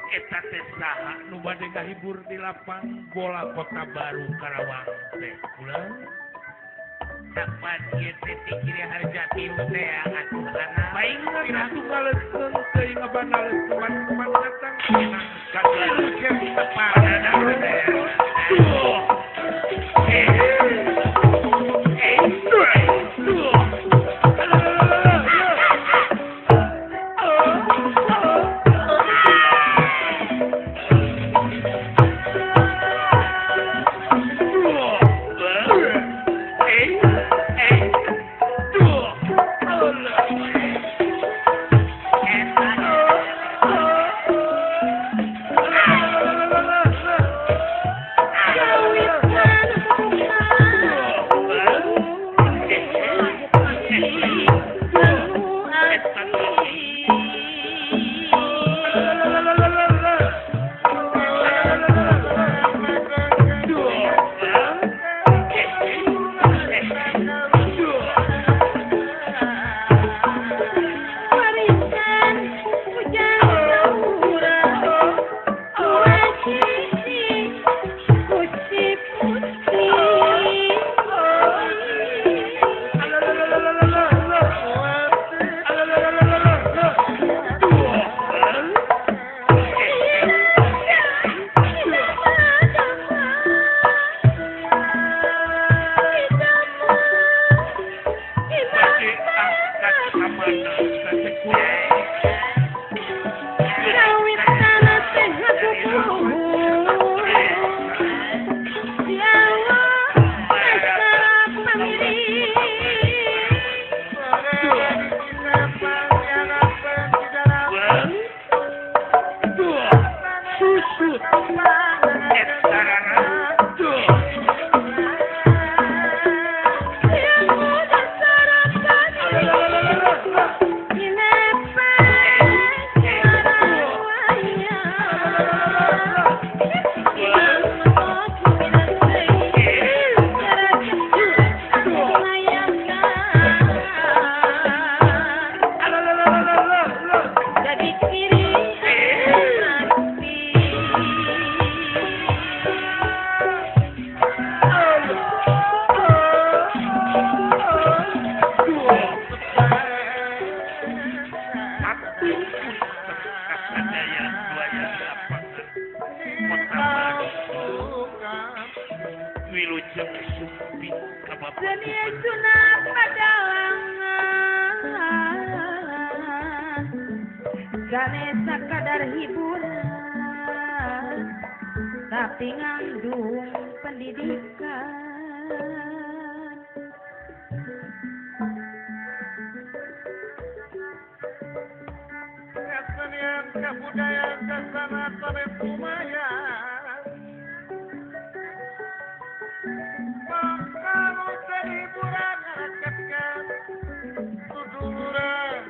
Eta teh saha nu bade ngahibur di lapang bola Kota Baru Karawang teh ulah dapat ieu teh pikir harjati teh atuh anak baing atuh ngaleuskeun teuing ngabanaleuskeun kuman datang Tapi ngandung pendidikan. Kabudayaan sasana tabe kumayan Makamu terhiburan raketkan Tuduluran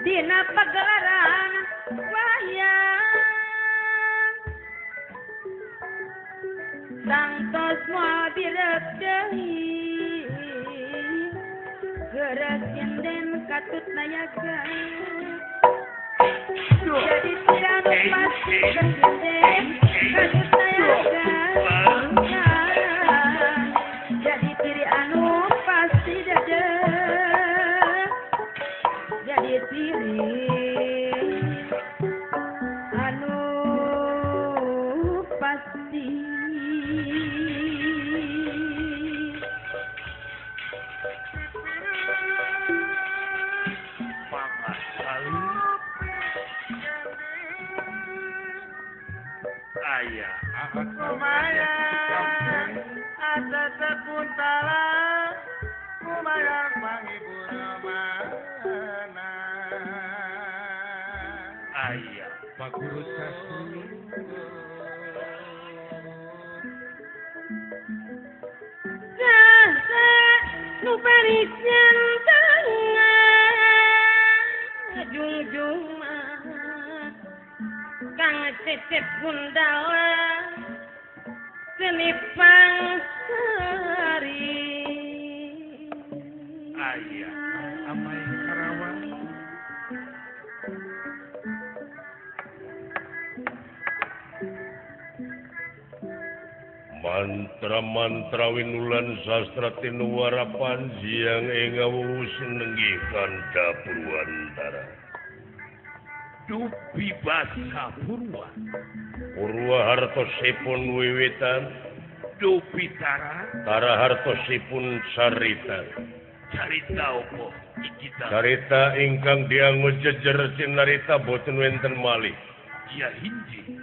Dina pagelaran wayang tangtos moal birep deui geura sinden katut nayaga jadi tidak pasti sinden katut nayaga jadi tiri anu pasti dede jadi tiri anu pasti ayah lumayan ada sepuntala lumayan panghibur mana ayah Pak Guru Sasuli sasa nu parisian tangan jungjung Kang Cecep Gundala seni pangsari ayah amai Karawang mantra-mantra winulan sastra tinuwara panjiang ing ngawuh sinenggih kanda Purwantara dupi basa Purwa Purwa hartosipun wiwitan Dupi tara tara hartosipun carita. Carita opo kita? Carita ingkang dianggo jejer cinarita boten wenten malih. Ya hiji.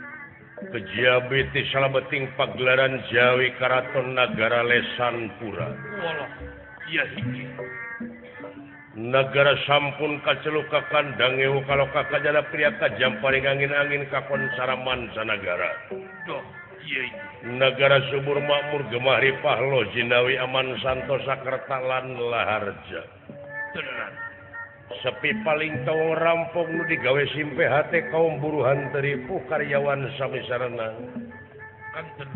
Kejabi ti salabeting pagelaran Jawi Karaton Nagara Lesanpura. Walah, ya hiji. Nagara sampun kaceluk ka kandang ewu kaloka kajana pria kajamparing angin-angin kakon saraman sanagara. Doh, iya hiji. Nagara subur makmur gemah ripah lo jinawi aman santosa kerta lan laharja. Tenan. Sepi paling tawang rampung nu digawe simpe hate kaum buruhan teripuh karyawan sami sarana.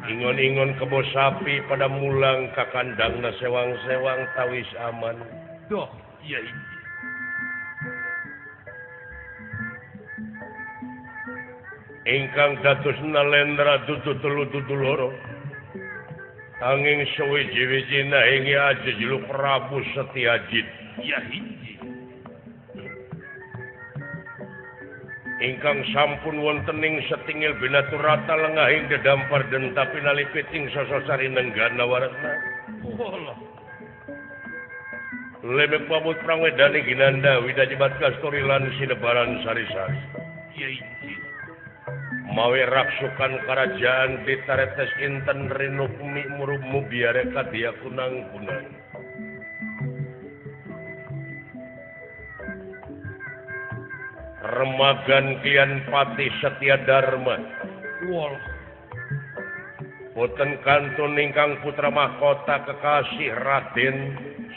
Ingon-ingon kebo sapi pada mulang ka kandangna sewang-sewang tawis aman. Doh, iya ini. Ingkang dados nalendra dudu telu dudu loro. Angin suwiji-wijina ingi aja jelu Prabu Setiajit. Ya hiji. Ingkang sampun wontening setingil binaturata lengahing dedampar den tapi nalipiting sososari nenggana waretna. Allah. Lemek pamut prangwedani ginanda widajibat kasturi lan sinebaran sari-sari. Ya hiji. Mawe raksukan kerajaan ditaretes inten rinukmi murubmu biare kadia kunang-kunang. Remagan kian pati setia dharma. Wah. Boten kantun ingkang putra mahkota kekasih Raden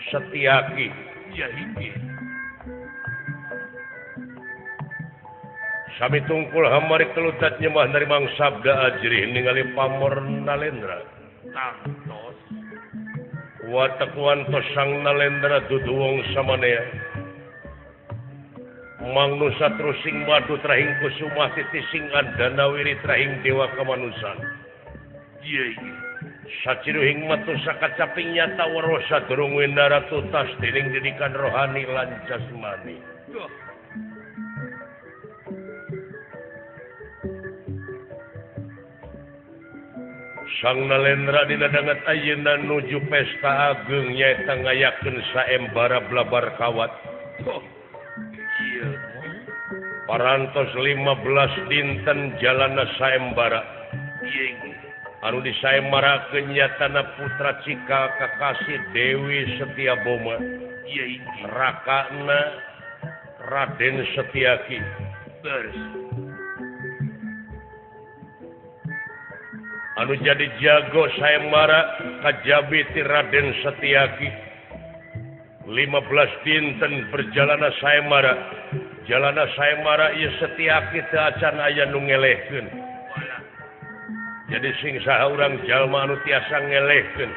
Setiaki. Ya hiji. Sami tungkul hamari keludat nyembah narimang sabda ajrih ningali pamor nalendra. Tangtos. Watek wantos sang nalendra dudu wong samanea. Mangnusa trusing madu trahing kusuma titising andana wiri trahing dewa kamanusan. Iya iya. Saciruhing matu sakacaping nyata weruh sadurung windara tutas dening didikan rohani lan jasmani. Duh. Sang Nalendra dina danget ayeuna nuju pesta ageng nyaeta ngayakeun saembara blabar kawat. Duh. Parantos 15 dinten jalana saembara. Anu disaembarakeun nyatana putra cikal kakasih Dewi Setia Boma. Rakana Raden Setiaki. Anu jadi jago saembara kajabi ti Raden Setiaki. 15 dinten perjalanan saembara. Jalana saembara ieu Setiaki teu acan aya nu ngelehkeun. Jadi sing saha urang jalma anu tiasa ngelehkeun.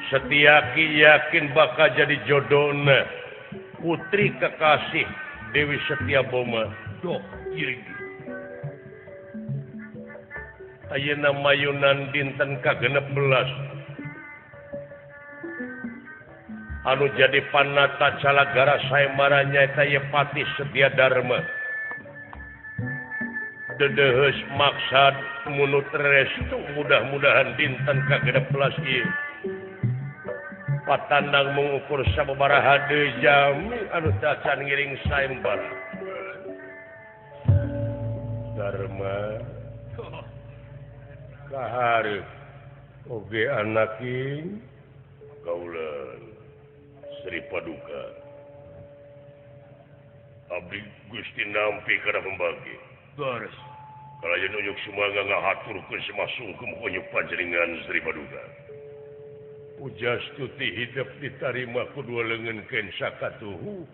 Setiaki yakin bakal jadi jodona putri kekasih Dewi Setia Boma. Doh, ieu. Ayeuna mayunan dinten ka-16. Anu jadi panata calagara saembara nyaeta ye Patih Setia Dharma. Dedeheus maksad munut restu mudah-mudahan dinten ka-16 ieu. Patandang mengukur sababaraha deui jami anu teu acan ngiring saembara. Dharma kahareup oge anaking kaulan Sri Paduka. Abdi Gusti nampi kana pembagi. Bares. Kalayan unjuk sumangga ngahaturkeun semasungkem kunyuk panjenengan Sri Paduka. Pujastuti hidup ditarima ku dua leungeun ken sakatuhu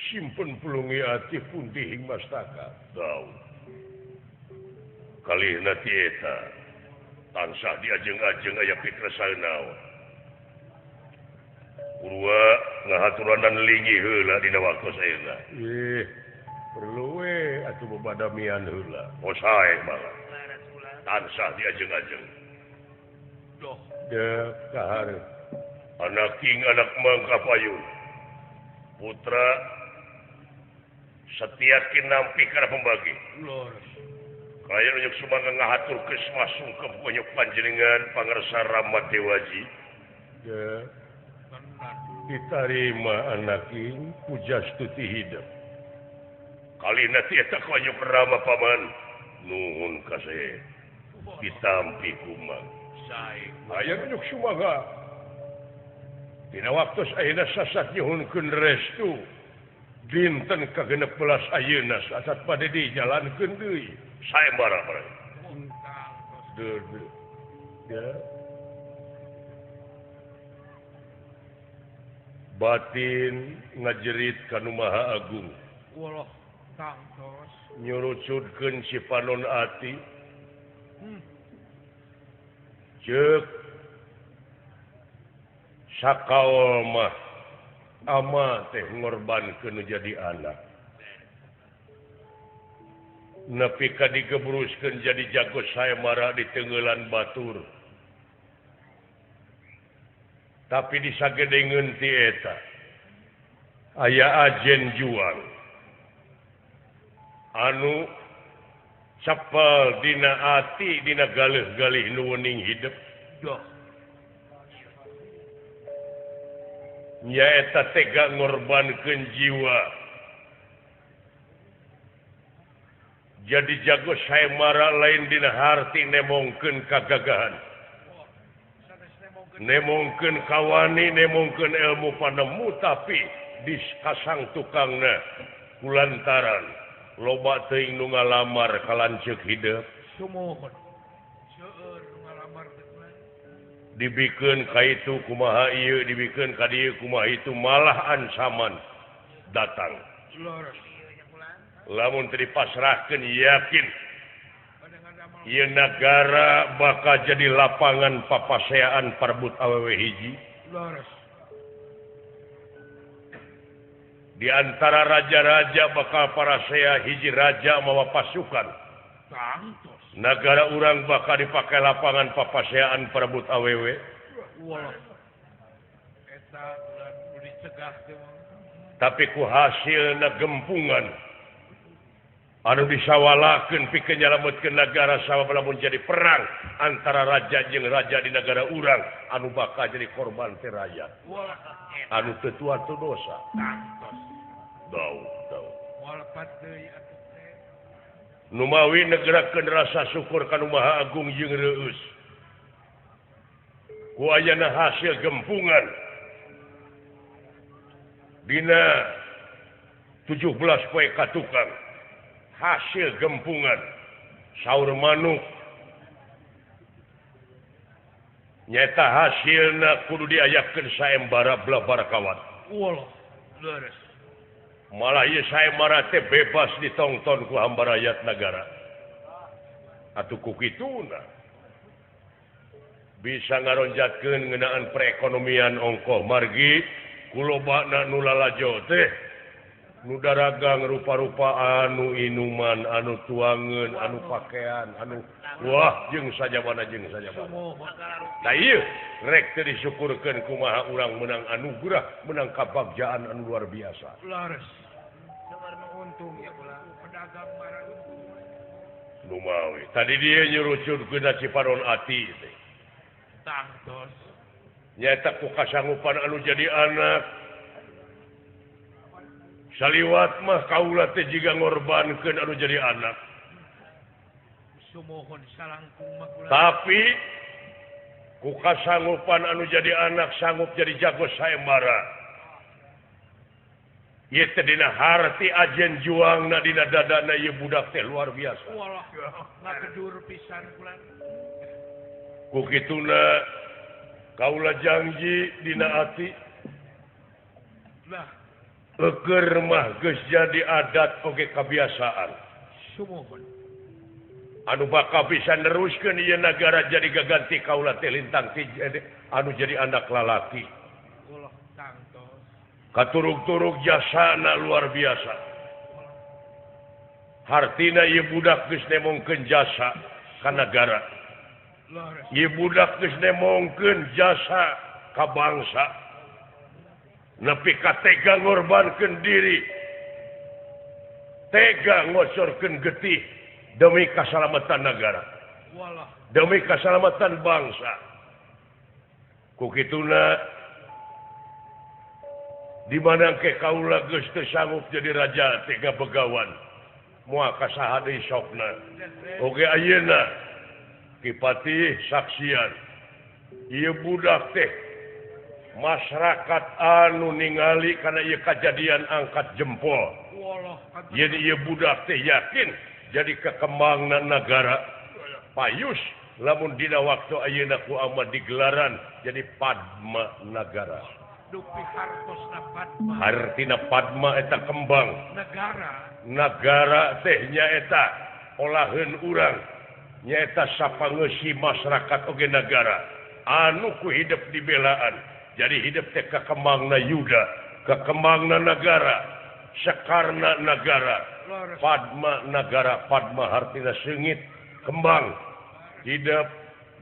simpen pulungi ati pundi hing mastaka. Tau. Kalihna ti eta tansah diajeng-ajeng aya pikresaeun naon. Purwa ngahaturanan linggih heula dina waktos ayeuna. Ih, perlu we atuh bebadamian heula. Oh sae malah. Tansah diajeng-ajeng. Doh, deuh kahareup. Anak king anak mangka payun. Putra Setiaki nampi kana pembagi. Lor. Aya Nyuk Sumangga ngahatur kesma sungkem konyok panjenengan pangersa Rama Dewaji. Ya. Ditarima anak ing pujastuti hidup. Kalina ti eta konyok Rama paman. Nuhun kasih. Ditampi kumang. Aya Nyuk Sumangga. Dina waktu ayeuna sasat nyuhunkeun restu. Dinten ka-16 ayeuna sasat bade dijalankeun deui. Sayembara barang. Ya. Batin ngajerit ka Nu Maha Agung. Walah, tangtos. Nyurucutkeun si panon ati. Ceuk sakaol mah ama teh ngorbankeun nu jadi anak. Nepi ka digebruskeun jadi jago sayembara di tenggelan batur. Tapi disagedengeun ti eta aya ajen juang anu cepel dina ati dina galih-galih nu wening hidup. Nyaeta tega ngorbankeun jiwa. Jadi jago sayembara lain dina harti nemongkeun kagagahan. Nemongkeun kawani, nemongkeun ilmu panemu, tapi diskasang tukangna kulantaran loba teuing nu ngalamar ka lanceuk hideung. Sumuhun. Seueur nu ngalamar teh. Dibikeun ka itu kumaha ieu, dibikeun ka dieu kumaha itu, malah ancaman datang. Lamun teu dipasrahkeun yakin ieu nagara bakal jadi lapangan papaseaan parbut awewe hiji. Di antara raja-raja bakal parasea hiji raja mawa pasukan. Nagara urang bakal dipakai lapangan papaseaan perebut awewe. Tapi ku hasilna gempungan anu disawalakeun pikeun nyalametkeun nagara sabab lamun jadi perang antara raja jeung raja di nagara urang anu bakal jadi korban teh rakyat. Anu teu tua teu dosa. Dau dau. Numawi negerakeun rasa syukur ka Nu Maha Agung jeung reueus. Ku ayana hasil gempungan dina 17 poe katukang. Hasil gempungan saur manuk nyata hasilna kudu diayakeun saembara blabar kawat. Walah, leres. Malah ieu saembara teh bebas ditongton ku hamba rakyat nagara. Atuh ku kituna bisa ngaronjatkeun ngeunaan perekonomian ongkoh margi ku lobana nu lalajo teh nu daragang rupa-rupa anu inuman, anu tuangeun, anu pakaian, anu wah jeung sajabana jeung sajabana. Tah ieu rek teu disyukurkeun kumaha urang menang anugerah, menang kabagjaan anu luar biasa. Leres. Seueur nu untung ya kula, pedagang marah untung. Numawi tadi dia nyurucutkeun Cipanon ati teh. Tangtos. Nyaeta ku kasanggupan anu jadi anak. Saliwat mah kaula teh jiga ngorbankeun anu jadi anak. Sumuhun salangkung mah kula. Tapi ku kasanggupan anu jadi anak sanggup jadi jago sayembara. Ieu teh dina harti ajen juangna dina dadana ieu budak teh luar biasa. Walah, ngagedur pisan kula. Ku kituna kaula janji dina ati. Lah Eukeur mah geus jadi adat oge kabiasaan. Sumuhun. Anu bakal bisa neruskeun ieu nagara jadi gaganti kaula teh lintang ti anu jadi anak lalaki. Ulah tangtos. Katurug-turug jasana luar biasa. Hartina ieu budak geus nemongkeun jasa ka nagara. Ieu budak geus nemongkeun jasa ka bangsa. Nepi ka tega ngorbankeun diri, tega ngocorkeun getih Demi kasalamatan negara. Demi kasalamatan bangsa. Ku kituna di mana ke kaula geus teu sanggup jadi raja teh begawan. Moal ka saha deui sokna. Oge ayeuna Ki Patih saksian. Ieu budak teh masyarakat anu ningali kana ieu kajadian angkat jempol. Jadi ieu budak teh yakin jadi kekembangan negara. Payus lamun dina waktu ayeuna ku amat digelaran jadi Padma Nagara. Hartina Padma eta kembang negara. Nagara teh nyaeta olaheun urang nyaeta sapangeusi masyarakat oge nagara anu ku hidup dibelaan. Jadi hidup teh kakembangna yuda, kakembangna nagara, sekarna nagara, Padma Nagara. Padma hartina seungit kembang hidup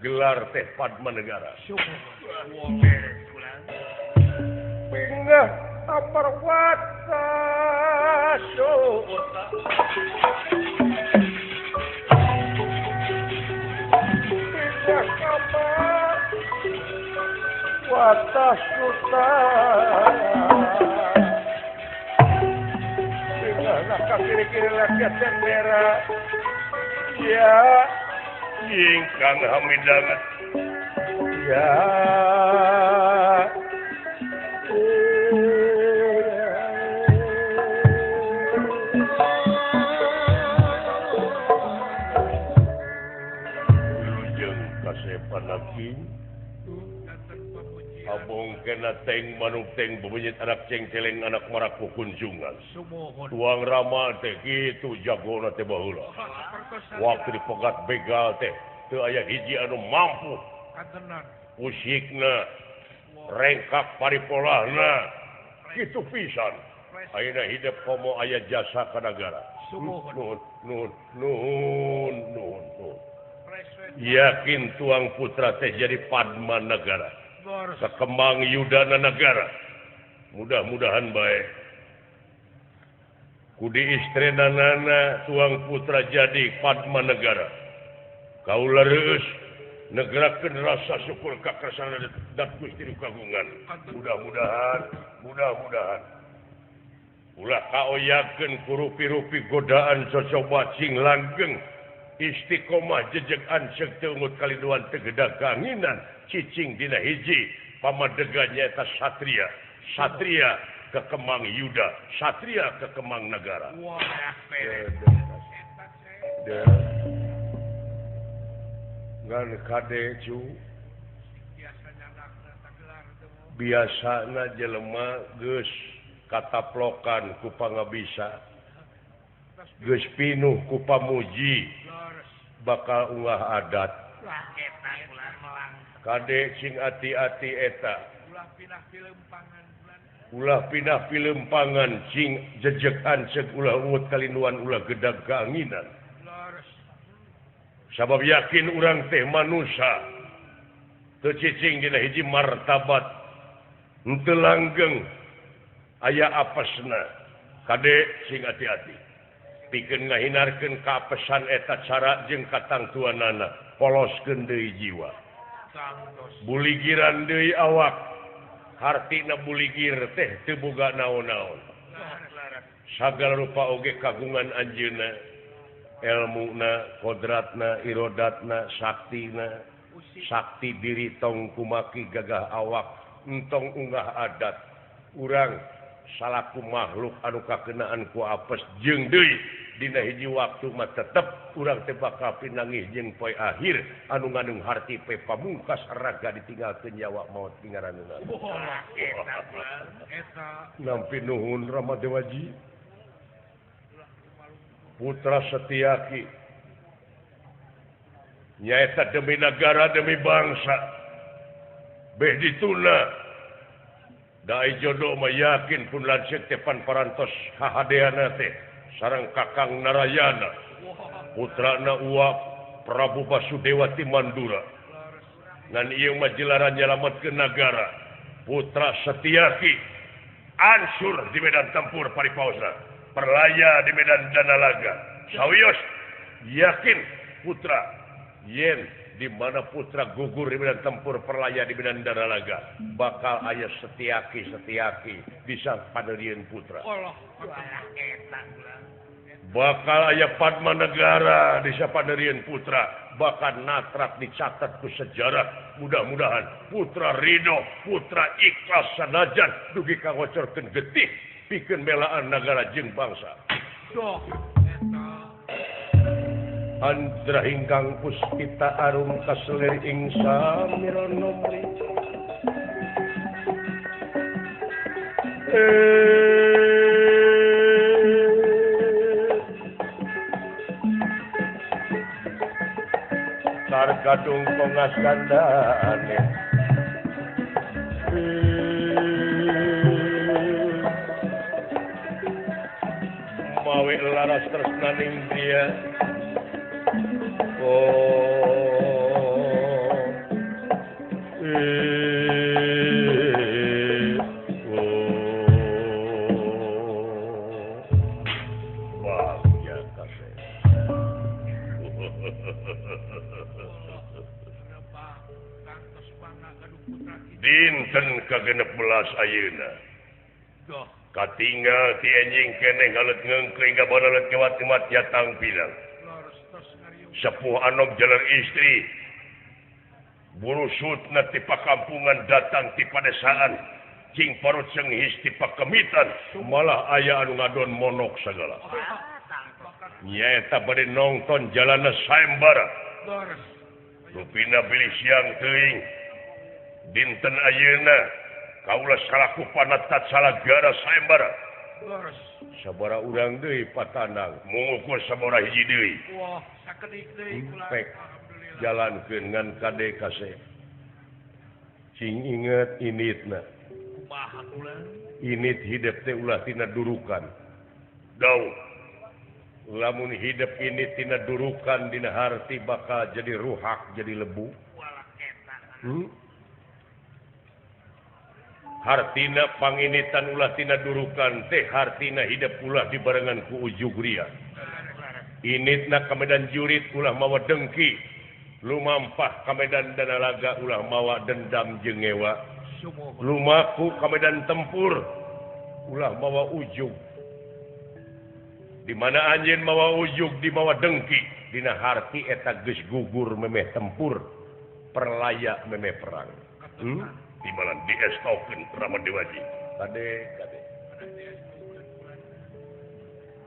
gelar teh Padma Nagara. Bingah aparwata suta. Bingah aparwata suta. Bingah nak kiri-kiri rakyat yang merah. Ya, ingkang hamidangan. Ya. Abong kena teng manuk teng bebenyit anak ceng celeng anak maraku kunjungan. Tuang Rama teh kitu jagona teh baheula. Waktu dipegat begal teh teu aya hiji anu mampu. Usikna rengkak paripolahna kitu pisan. Ayeuna hidup komo aya jasa ka nagara. Nuhun nuhun nuhun nuhun. Yakin tuang putra teh jadi Padma Nagara. Sekembang Yudana Nagara. Mudah-mudahan baik. Kudi istrenanana tuang putra jadi Padma Nagara. Kaula reueus negerakeun rasa syukur kakersana dat Gusti nu kagungan. Mudah-mudahan, mudah-mudahan. Ulah kaoyakeun ku rupi-rupi godaan cocoba cing langgeng. Istiqomah jejeg anceuk teu ungut kaliduan teu gedag kanginan cicing dina hiji pamadegan nyaeta satria. Satria kekemang yuda, satria kekemang nagara. Ngan kade cu biasana jelema geus kataplokan ku pangabisa, geus pinuh ku pamuji, bakal unggah adat. Kade sing ati-ati eta. Ulah pindah pilempangan sing jejeg anceuk ulah ungut kalinduan ulah gedag keanginan. Sabab yakin urang teh manusia teu cicing dina hiji martabat henteu langgeng aya apesna. Kade sing ati-ati. Pikeun ngahinarkeun kaapesan eta cara jeung katangtuanana, poloskeun deui jiwa. Buligiran deui awak. Hartina buligir teh teu boga naon-naon. Sagala rupa oge kagungan anjeunna, elmuna, kodratna, irodatna, saktina, sakti diri tong kumaki gagah awak, entong unggah adat. Urang salaku makhluk anu kakenaan ku apes jeung deui dina hiji waktu mah tetep urang teh bakal pinanggih jeung poe akhir anu ngandung harti pe pamungkas raga ditinggalkeun nyawa maot pingaraneuna. Nampi nuhun Rama Dewaji putra Setiaki nyaeta demi negara demi bangsa beh dituna. Dai jodoh mah yakin pun lanceuk teh pan parantos hahadeana teh sareng Kakang Narayana putrana Uwa Prabu Basudewa ti Mandura. Ngan ieu mah jelaran nyalametkeun nagara. Putra Setiaki ansur di medan tempur paripaosna, perlaya di medan Danalaga. Sawios Yakin putra yen di mana putra gugur di medan tempur perlaya di medan daralaga bakal aya setiaki bisa paderieun putra. Bakal aya Padma Negara bisa paderieun putra, bahkan natrak dicatat ku sejarah. Mudah-mudahan putra ridho, putra ikhlas sanajan dugi ka ngocorkeun getih pikeun belaan nagara jeung bangsa. Andra ingkang puspita arum kaselir ing samira nomri. Targadung kongas kandhane. Mawe laras tresnaning dia. Bagya kasih. Dinten ka-16 ayeuna. Katinggal ti enjing keneh ngalet ngengkling gabonalet ngewat-ngemat jatang pinang. Sepuh anom jalan istri burusutna ti pakampungan datang ti padesaan cing parut senghis ti pakemitan malah aya anu ngadon monok sagala nyaeta bade nongton jalanna sayembara rupina bilih siang teuing dinten ayeuna kaula salaku panatat salagara sayembara sabara urang deui patanang mengukur sabara hiji deui. Wah, sakedik deui kula. Pek jalankeun ngan kade kase. Cing inget initna. Kumaha kula? Init hidep teh ulah tina durukan. Daun. Lamun hidep ini tina durukan dina harti bakal jadi ruhak, jadi lebu. Hartina panginitan ulah tina durukan teh hartina hidep ulah dibarengan ku ujug ria. Initna ka medan jurit ulah mawa dengki, lumampah ka medan danalaga ulah mawa dendam jeung ngewa. Lumaku ka medan tempur ulah mawa ujug. Di mana anjeun mawa ujug dimawa dengki, dina harti eta geus gugur memeh tempur, perlaya memeh perang. Timalan diestokeun Rama Dewaji. Kade kade.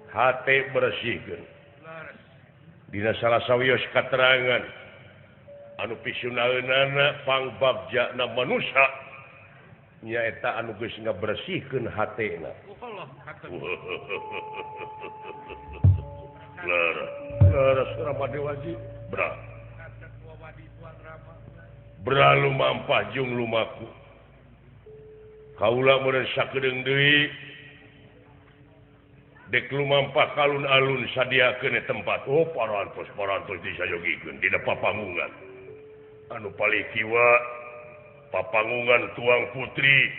Hate bersihkeun. Dina salah sawios katerangan anu pisunaeunana pangbabjana manusa nyaeta anu geus ngabersihkeun hatena. Leres Rama Dewaji. Bra. Bra lumampah jeung lumaku. Kaula meureun sakedeung deui dek lumampah kalun-alun sadiakeun tempat. Oh parantos disayogikeun dina papangungan. Anu palih kiwa papangungan Tuang Putri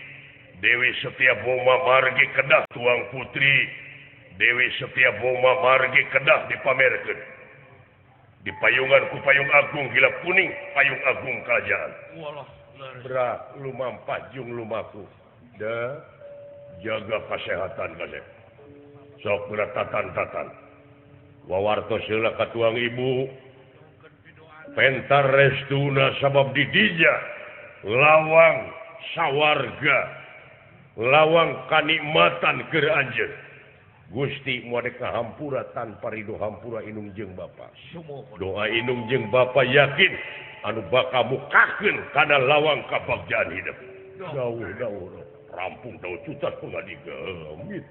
Dewi Setia Boma Margi Kedah. Tuang Putri Dewi Setia Boma Margi Kedah dipamerkeun. Di payungan ku payung agung gila kuning payung agung kerajaan. Bra lumampah jeung lumaku. Da jaga kesehatan kasep. Sok beratatan-tatan. Wawartos heula ka tuang ibu. Pentar restuna sabab didija lawang sawarga lawang kanikmatan keur anjeun. Gusti moal dek hampura tanpa ridho hampura inung jeung bapa. Doa inung jeung bapa yakin anu bakal mukakeun kana lawang kabagjaan hidup. Dawuh rampung dawuh cutas pengadigamit.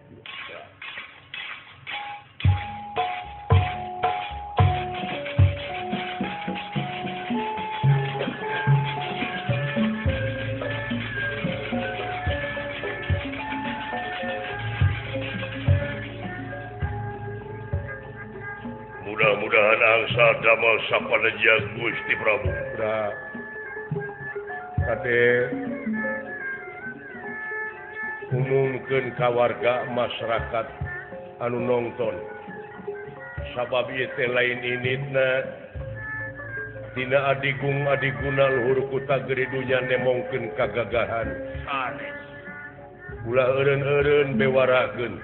Mudah-mudahan angsa damel sapaneja Gusti Prabu. Bra. Kade umumkeun ka warga masyarakat anu nongton. Sabab ieu teh lain initna tina adigung adiguna luhur kuta gede dunya nemongkeun kagagahan. Sanes. Ulah eureun-eureun bewarakeun.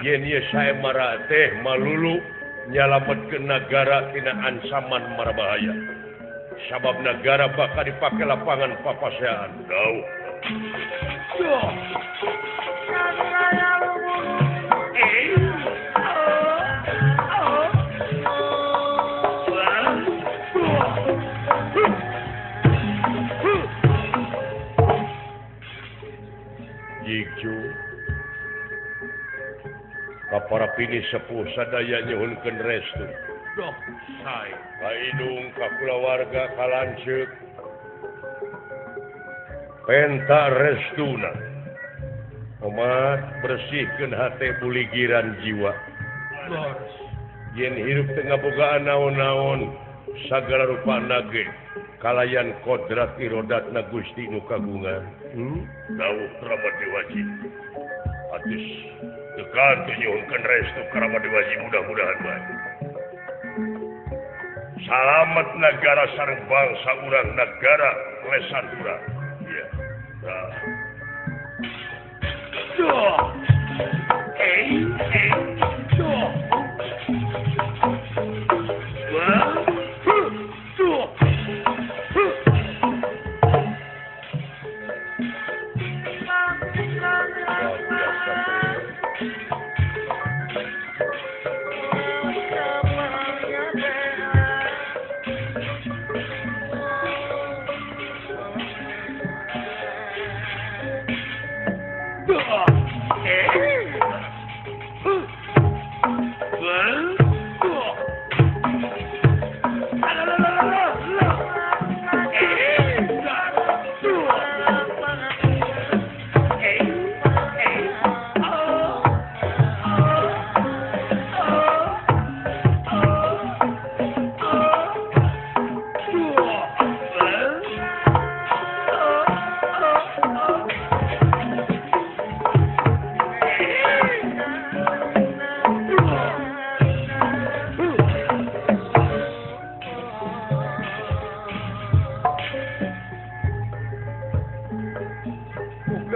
Yen ieu saemara teh malulu nyalametkeun nagara tina ancaman marbahaya. Sabab nagara bakal dipake lapangan papasean. Dau. Jigju ka para pini sepuh sadaya nyuhunkeun restu. Doh, sae. Ka indung ka kulawarga ka lanceuk. Penta restuna. Omat bersihkeun hate buligiran jiwa. Lors. Yen hirup teu ngabogaan naon-naon sagala rupana ge kalayan kodrat irodatna Gusti nu kagungan. Dawuh Rama Dewaji. Atus tekan nyuhunkeun restu ka Rama Dewaji mudah-mudahan bae. Salamet nagara sareng bangsa urang nagara lesan urang. Iya. Nah. Duh. Duh. Wah. Duh.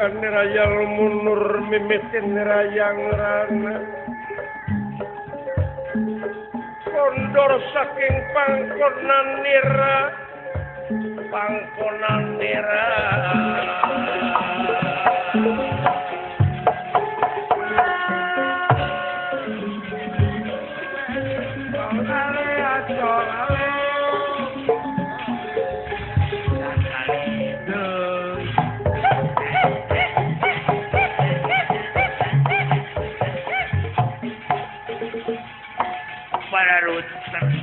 Nirayang munur mimitin nirayang rana kondor saking pangkonan nira pangkonan nira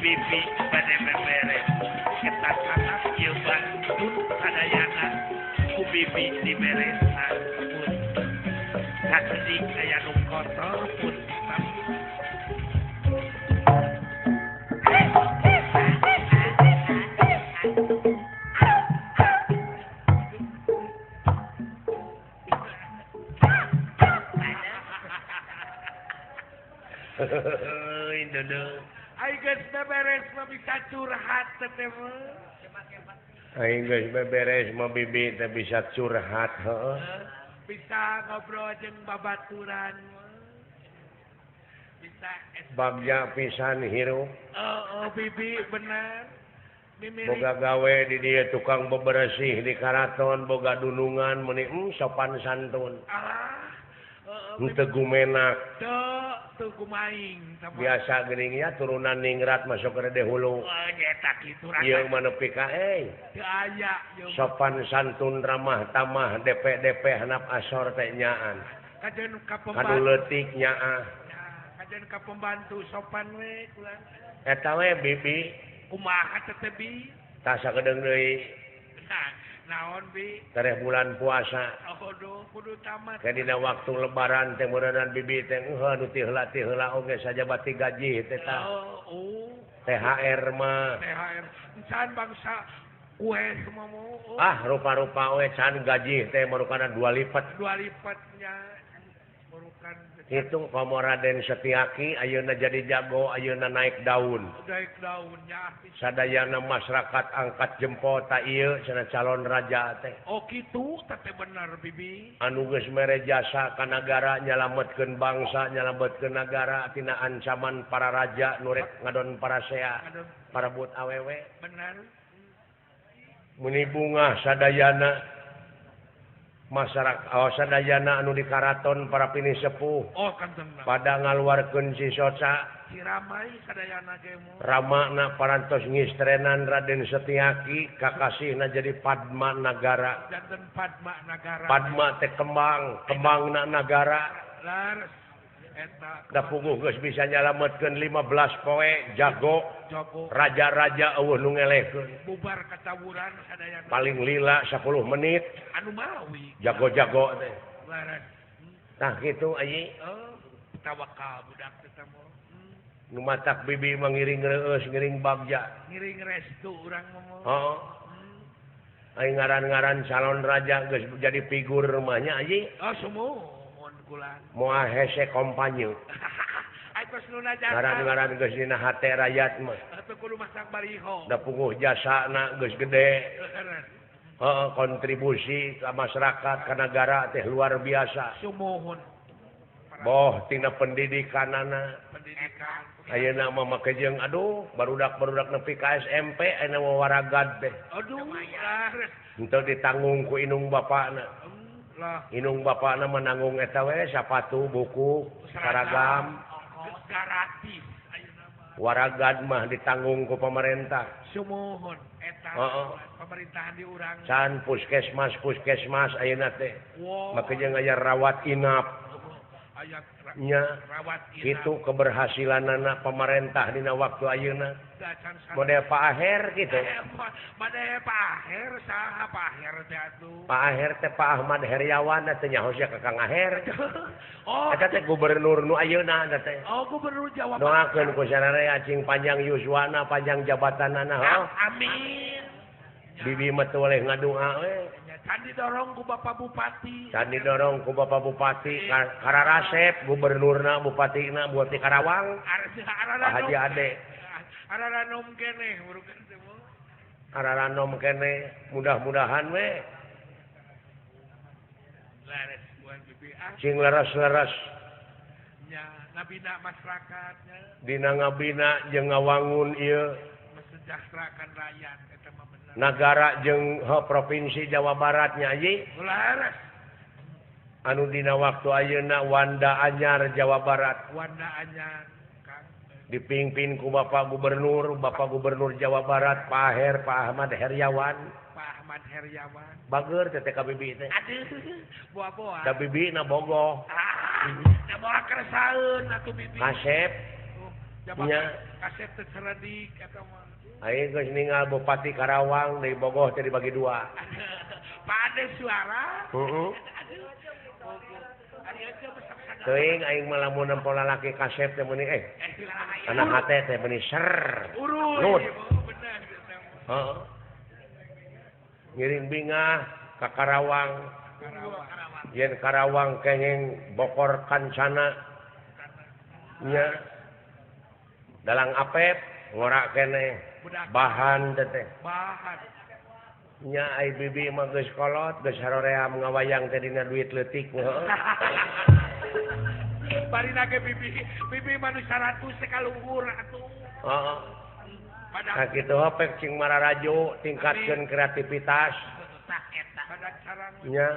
Bibi bade beberes ketak-katak ieu bantun sadayana ku bibi diberesan pun sakedik aya nu kotor pun beberes mah bisa curhat teh mah. Aing geus beberes mah bibi teh bisa curhat heuh. Bisa ngobrol jeung babaturan mah. Bisa bagja pisan hirup. Heeh, bibi bener. Mimiri boga gawe di dieu tukang beberesih di karaton boga dunungan meuni sopan santun. Ah. Henteu gumenak. Teu kumaing biasa geuning ya turunan ningrat masuk ke hulu. Oh nyeta kitu rasa. Ieu mah nepi ka euy. Teu aya sopan santun ramah tamah DP-DP hanap asor teh nyaan. Kajen ka pembantu. Kadu leutik nyaah. Kajen ka pembantu sopan we kula. Eta we bibi. Kumaha teh bi? Tah sakedeung deui. Naon bi? Tereh bulan puasa. Oh duh, kudu tamat. Ke dina waktu lebaran teh meureunnan bibi teh eueuh nu ti heula oge sajabati gaji teh tah. Oh, THR mah. THR. Can bangsa kue semua mau. Ah, rupa-rupa we can gaji teh marukana dua lipat. Dua lipatnya. Hitung komo Raden Setiaki ayeuna jadi jago ayeuna naik daun. Naik daunnya. Sadayana masyarakat angkat jempol ta ieu cenah calon raja teh. Oh kitu teh bener bibi. Anu geus mere jasa ka nagara nyalametkeun bangsa, nyalametkeun nagara tina ancaman para raja nu rek ngadon parasea, parebut awewe. Bener. Meni bungah sadayana masyarakat sadayana anu di karaton para pini sepuh. Oh, kanten. Pada ngaluarkeun si soca. Si ramai sadayana ge mo. Ramana parantos ngistrenan Raden Setiaki kakasihna jadi Padma Nagara. Janten Padma Nagara. Padma teh kembang, kembangna nagara. Lares eta. Da puguh geus bisa nyalametkeun 15 poe jago. Jago. Raja-raja eueuh nu ngelehkeun. Bubar katawuran sadayana. Paling lila 10 menit. Anu mawi. Jago-jago teh. Lares. Tah kitu ayi. Oh, tawakal budak teh mah. Nu matak bibi mah ngiring reueus ngiring bagja. Ngiring restu urang mah. Heeh. Aing ngaran-ngaran calon raja geus jadi figur mah nya ayi. Oh, sumuhun kula. Moal hese kompanye. Ai tos nu najasa. Ngaran-ngaran geus dina hate rakyat mah. Atuh kudu masak bariho. Da puguh jasana geus gede. Heeh, kontribusi ka masyarakat ka nagara teh luar biasa. Sumuhun. Boh tina pendidikanana. Pendidikan. Ayeuna mah make jeung aduh barudak-barudak nepi ka SMP ayeuna mah waragad teh. Aduh, lares. Henteu ditanggung ku indung bapana. Lah. Indung bapana mah nanggung eta we sapatu, buku, seragam. Gratis ayeuna mah. Waragad mah ditanggung ku pemerintah. Sumuhun eta. Heeh. Pemerintahan di urang. Can puskesmas ayeuna teh. Make jeung aya rawat inap. Nya itu keberhasilanana pemerintah dina waktu ayeuna. Model Pak Aher gitu. Model Pak Aher saha Pak Aher teh atuh. Pak Aher teh Pak Ahmad Heriawan teh nyaho sia ka Kang Aher. Oh, eta teh gubernur nu ayeuna eta teh. Oh, gubernur Jawa Barat. Doakeun ku sararea cing panjang yuswana, panjang jabatanana. Oh. Amin. Bibi mah teu boleh ngadua we. Can didorong ku Bapak Bupati. Can didorong ku Bapak Bupati. Kararasep gubernurna bupatina Bupati Karawang. Pak Haji Ade. Araranom keneh burukan teh mah. Araranom keneh mudah-mudahan we. Leres buan bibi ah. Cing leres-leres. Nya ngabina masyarakatnya. Dina ngabina jeung ngawangun ieu. Mesejahterakan rakyat. Nagara jeung provinsi Jawa Barat nya ayi. Anu dina waktu ayeuna Wanda Anyar Jawa Barat. Wanda Anyar Kang. Dipimpin ku Bapak Gubernur Jawa Barat Pak Aher, Pak Ahmad Heriawan. Pak Ahmad Heriawan. Bager teh ka bibi teh. Aduh, boa-boa. Da bibi na bogoh. Ah, da moal keresaeun atuh bibi. Kasep. Nya kasep teh cerdik eta mah. Aing geus ninggal Bupati Karawang dari Bogoh teh dibagi dua. Pade suara. Heeh. Teuing aing mah lamun nempo lalaki kasep teh meuni anak hate teh meuni ser. Urut. Heeh. Ngiring bingah ka Karawang. Yen Karawang kenging bokor kancana. Nya. Dalang Apep ngorak keneh. Bahan teh bahan nya ai bibi mah geus kolot geus haroream ngawayang teh dina duit leutik heuh. Barina ge bibi bibi mah nu 100 teh kaluhur atuh. Heeh. Nah kitu pek cing mararaju tingkatkeun kreativitas. Tah eta. Nya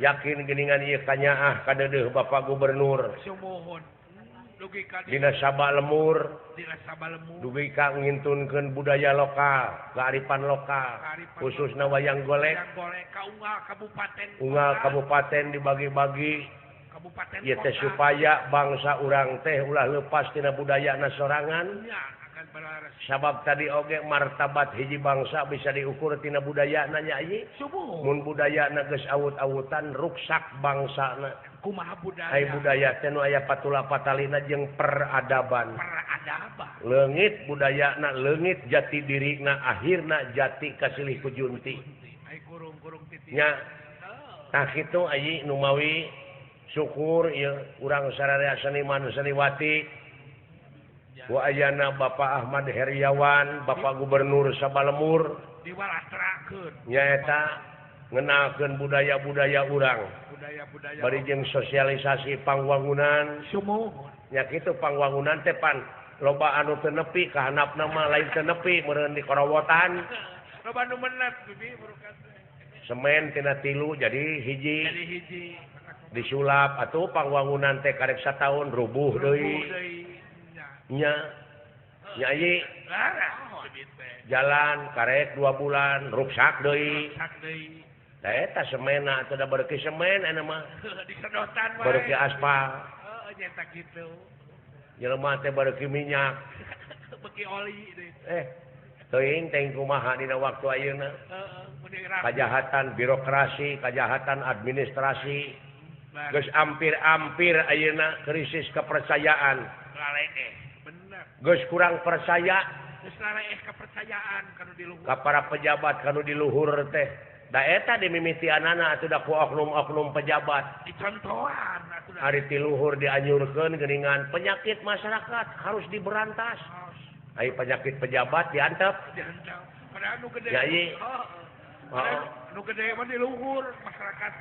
yakin geuningan ieu kanyaah kadeudeuh Bapak Gubernur. Sumuhun. Dina Saba Lemur, dugi ka ngintunkeun budaya lokal, kearifan lokal, khususna wayang golek. Unggal kabupaten dibagi-bagi, ieu teh supaya bangsa urang teh ulah lepas tina budayana sorangan. Sabab tadi oge martabat hiji bangsa bisa diukur tina budayana nya ieu. Mun budayana geus awut-awutan ruksak bangsana. Kumaha budaya? Ai budaya teh nu aya patula patalina jeung peradaban. Peradaban. Leungit budayana, leungit jati dirina, akhirna jati kasilih ku junti. Ai kurung-kurung titik. Nya. Tah kitu ayi numawi syukur ieu urang sararea seniman seniwati wa ayana Bapak Ahmad Heriawan, Bapak Gubernur Sabalemur diwalastrakeun nyaeta ngenalkeun budaya-budaya urang. Budaya-budaya bari jeung sosialisasi pangwangunan. Sumuhun. Nya kitu pangwangunan teh pan loba anu teu nepi ka handapna mah lain teu nepi meureun di korowotan. Loba nu menet bibi burukan teh. Semen tina tilu jadi hiji. Jadi hiji. Disulap atuh pangwangunan teh karek sataun rubuh deui. Nya. Nya ieu. Jalan karek 2 bulan ruksak deui. Ruksak deui. Da eta semena atuh da bereuki semen eta mah. Disedotan wae. Bereuki aspal. Heeh nya kitu. Jelema teh bereuki minyak. Beuki oli deui. Teuing teh kumaha dina waktu ayeuna. Heeh, kajahatan birokrasi, kajahatan administrasi. Geus ampir-ampir ayeuna krisis kepercayaan. Laleeh, bener. Geus kurang percaya. Geus laleeh kepercayaan kanu di luhur. Ka para pejabat kanu di luhur teh. Da eta dimimitianana atuh da ku oknum-oknum pejabat. Dicontohan atuh da. Ari ti luhur dianjurkeun geuningan penyakit masyarakat harus diberantas. Ai penyakit pejabat diantep. Diantep. Padahal nu gede. Ya ieu. Heeh. Nu gede mah di luhur masyarakat.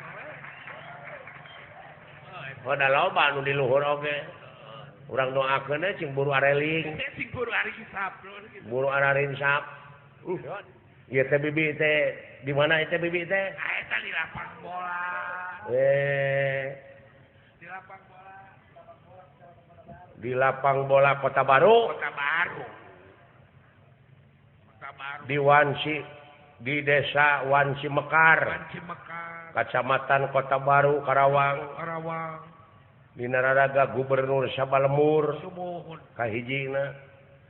Oh, da loba nu di luhur oge. Urang doakeun we cing buru areling. Cing buru arinsap. Buru ararinsap. Ieu teh bibi teh di mana itu bibi teh? Eta di lapang bola. Di lapang bola. Di lapang bola Kota Baru. Kota Baru. Kota Baru. Di Wanci, di Desa Wanci Mekar. Wanci Mekar. Kecamatan Kota Baru, Karawang. Karawang. Dina raraga Gubernur Sabalemur. Sumuhun. Kahijina.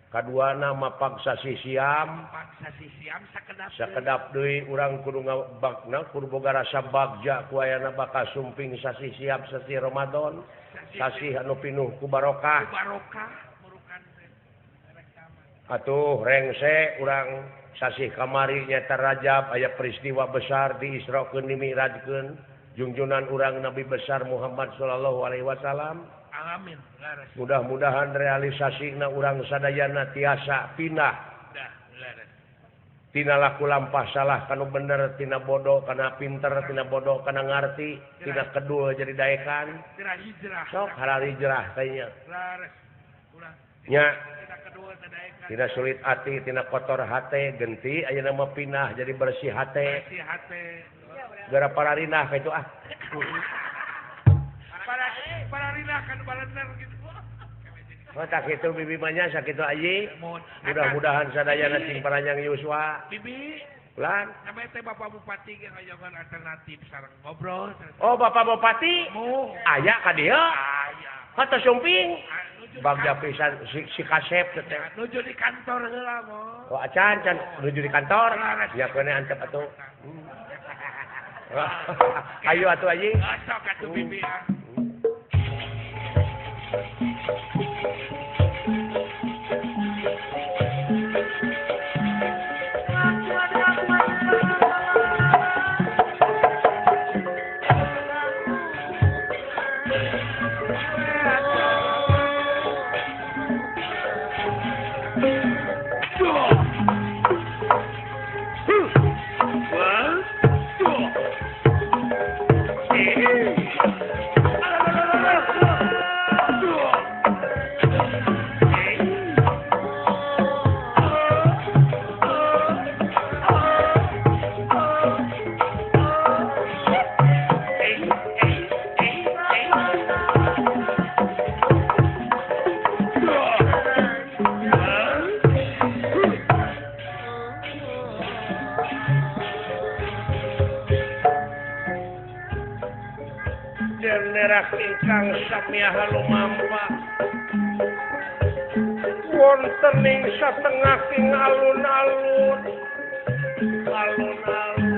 Kaduana mapag sasih siam. Sasih siam sakedap. Sakedap deui urang kudu ngabakna kudu boga rasa bagja ku ayana bakal sumping sasih siam sasih Ramadan. Sasih anu pinuh ku barokah. Ku barokah murukan Atuh rengse urang sasih kamari nyaeta Rajab aya peristiwa besar di Israkeun dimi'rajkeun jungjunan urang Nabi besar Muhammad sallallahu alaihi wasallam. Amin. Mudah-mudahan realisasina urang sadayana tiasa pindah. Tina laku lampah salah kanu bener, tina bodoh kana pinter, tina bodoh kana ngarti, tina kedul jadi daekan. Sok halal hijrah teh nya. Nya. Tina sulit hati, tina kotor hate, genti ayeuna mah pindah jadi bersih hate. Bersih hate. Gara pararinah kitu ah. Pararinah kan balener gitu. Oh tak kitu bibi mah nya sakitu ayi. Mudah-mudahan sadayana cing paranjang yuswa. Bibi. Ulan. Namanya teh Bapak Bupati ge ngajakan alternatif sareng ngobrol. Oh Bapak Bupati. Aya ka dieu? Aya. Hata sumping. Bagja pisan si kasep teh. Nuju di kantor heula mo. Oh acan can nuju di kantor. Ya keune antep atuh. Ayo atuh ayi. Sok atuh bibi. Ingkang samiaha lumampa wonten ing satengaking alun-alun alun-alun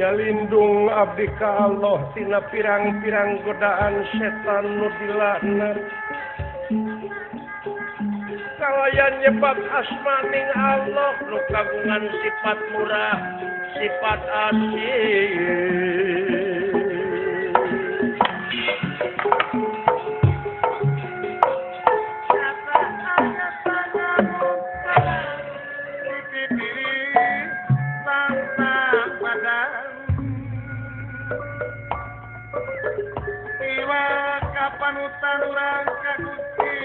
Nyalindung abdi ka Allah tina pirang-pirang godaan setan nu dilaknat. Kalayan nyebat asmaning Allah nu kagungan sifat murah, sifat asih. Panutan urang ka Gusti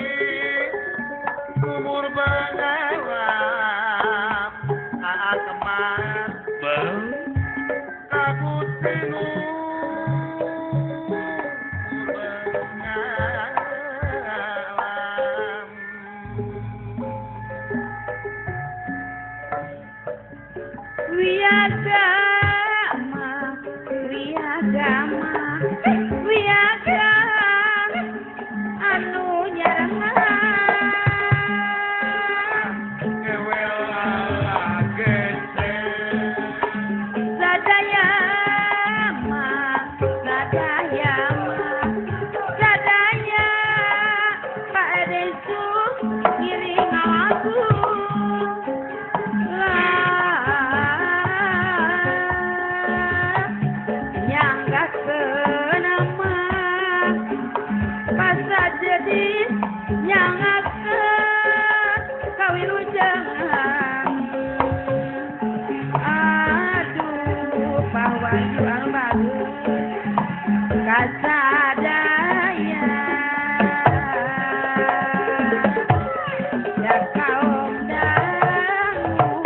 umur bengawan aa kemar ka Gusti nu bengawan wiagama wiagama wiagama anu nyarengan sadaya ma sadaya ma sadaya Pak Resu ngiring aku lah nyangga kenama jadi nyangakeun kawilujengan aduh pawaju anu bagus kasadaya ya kaum dangu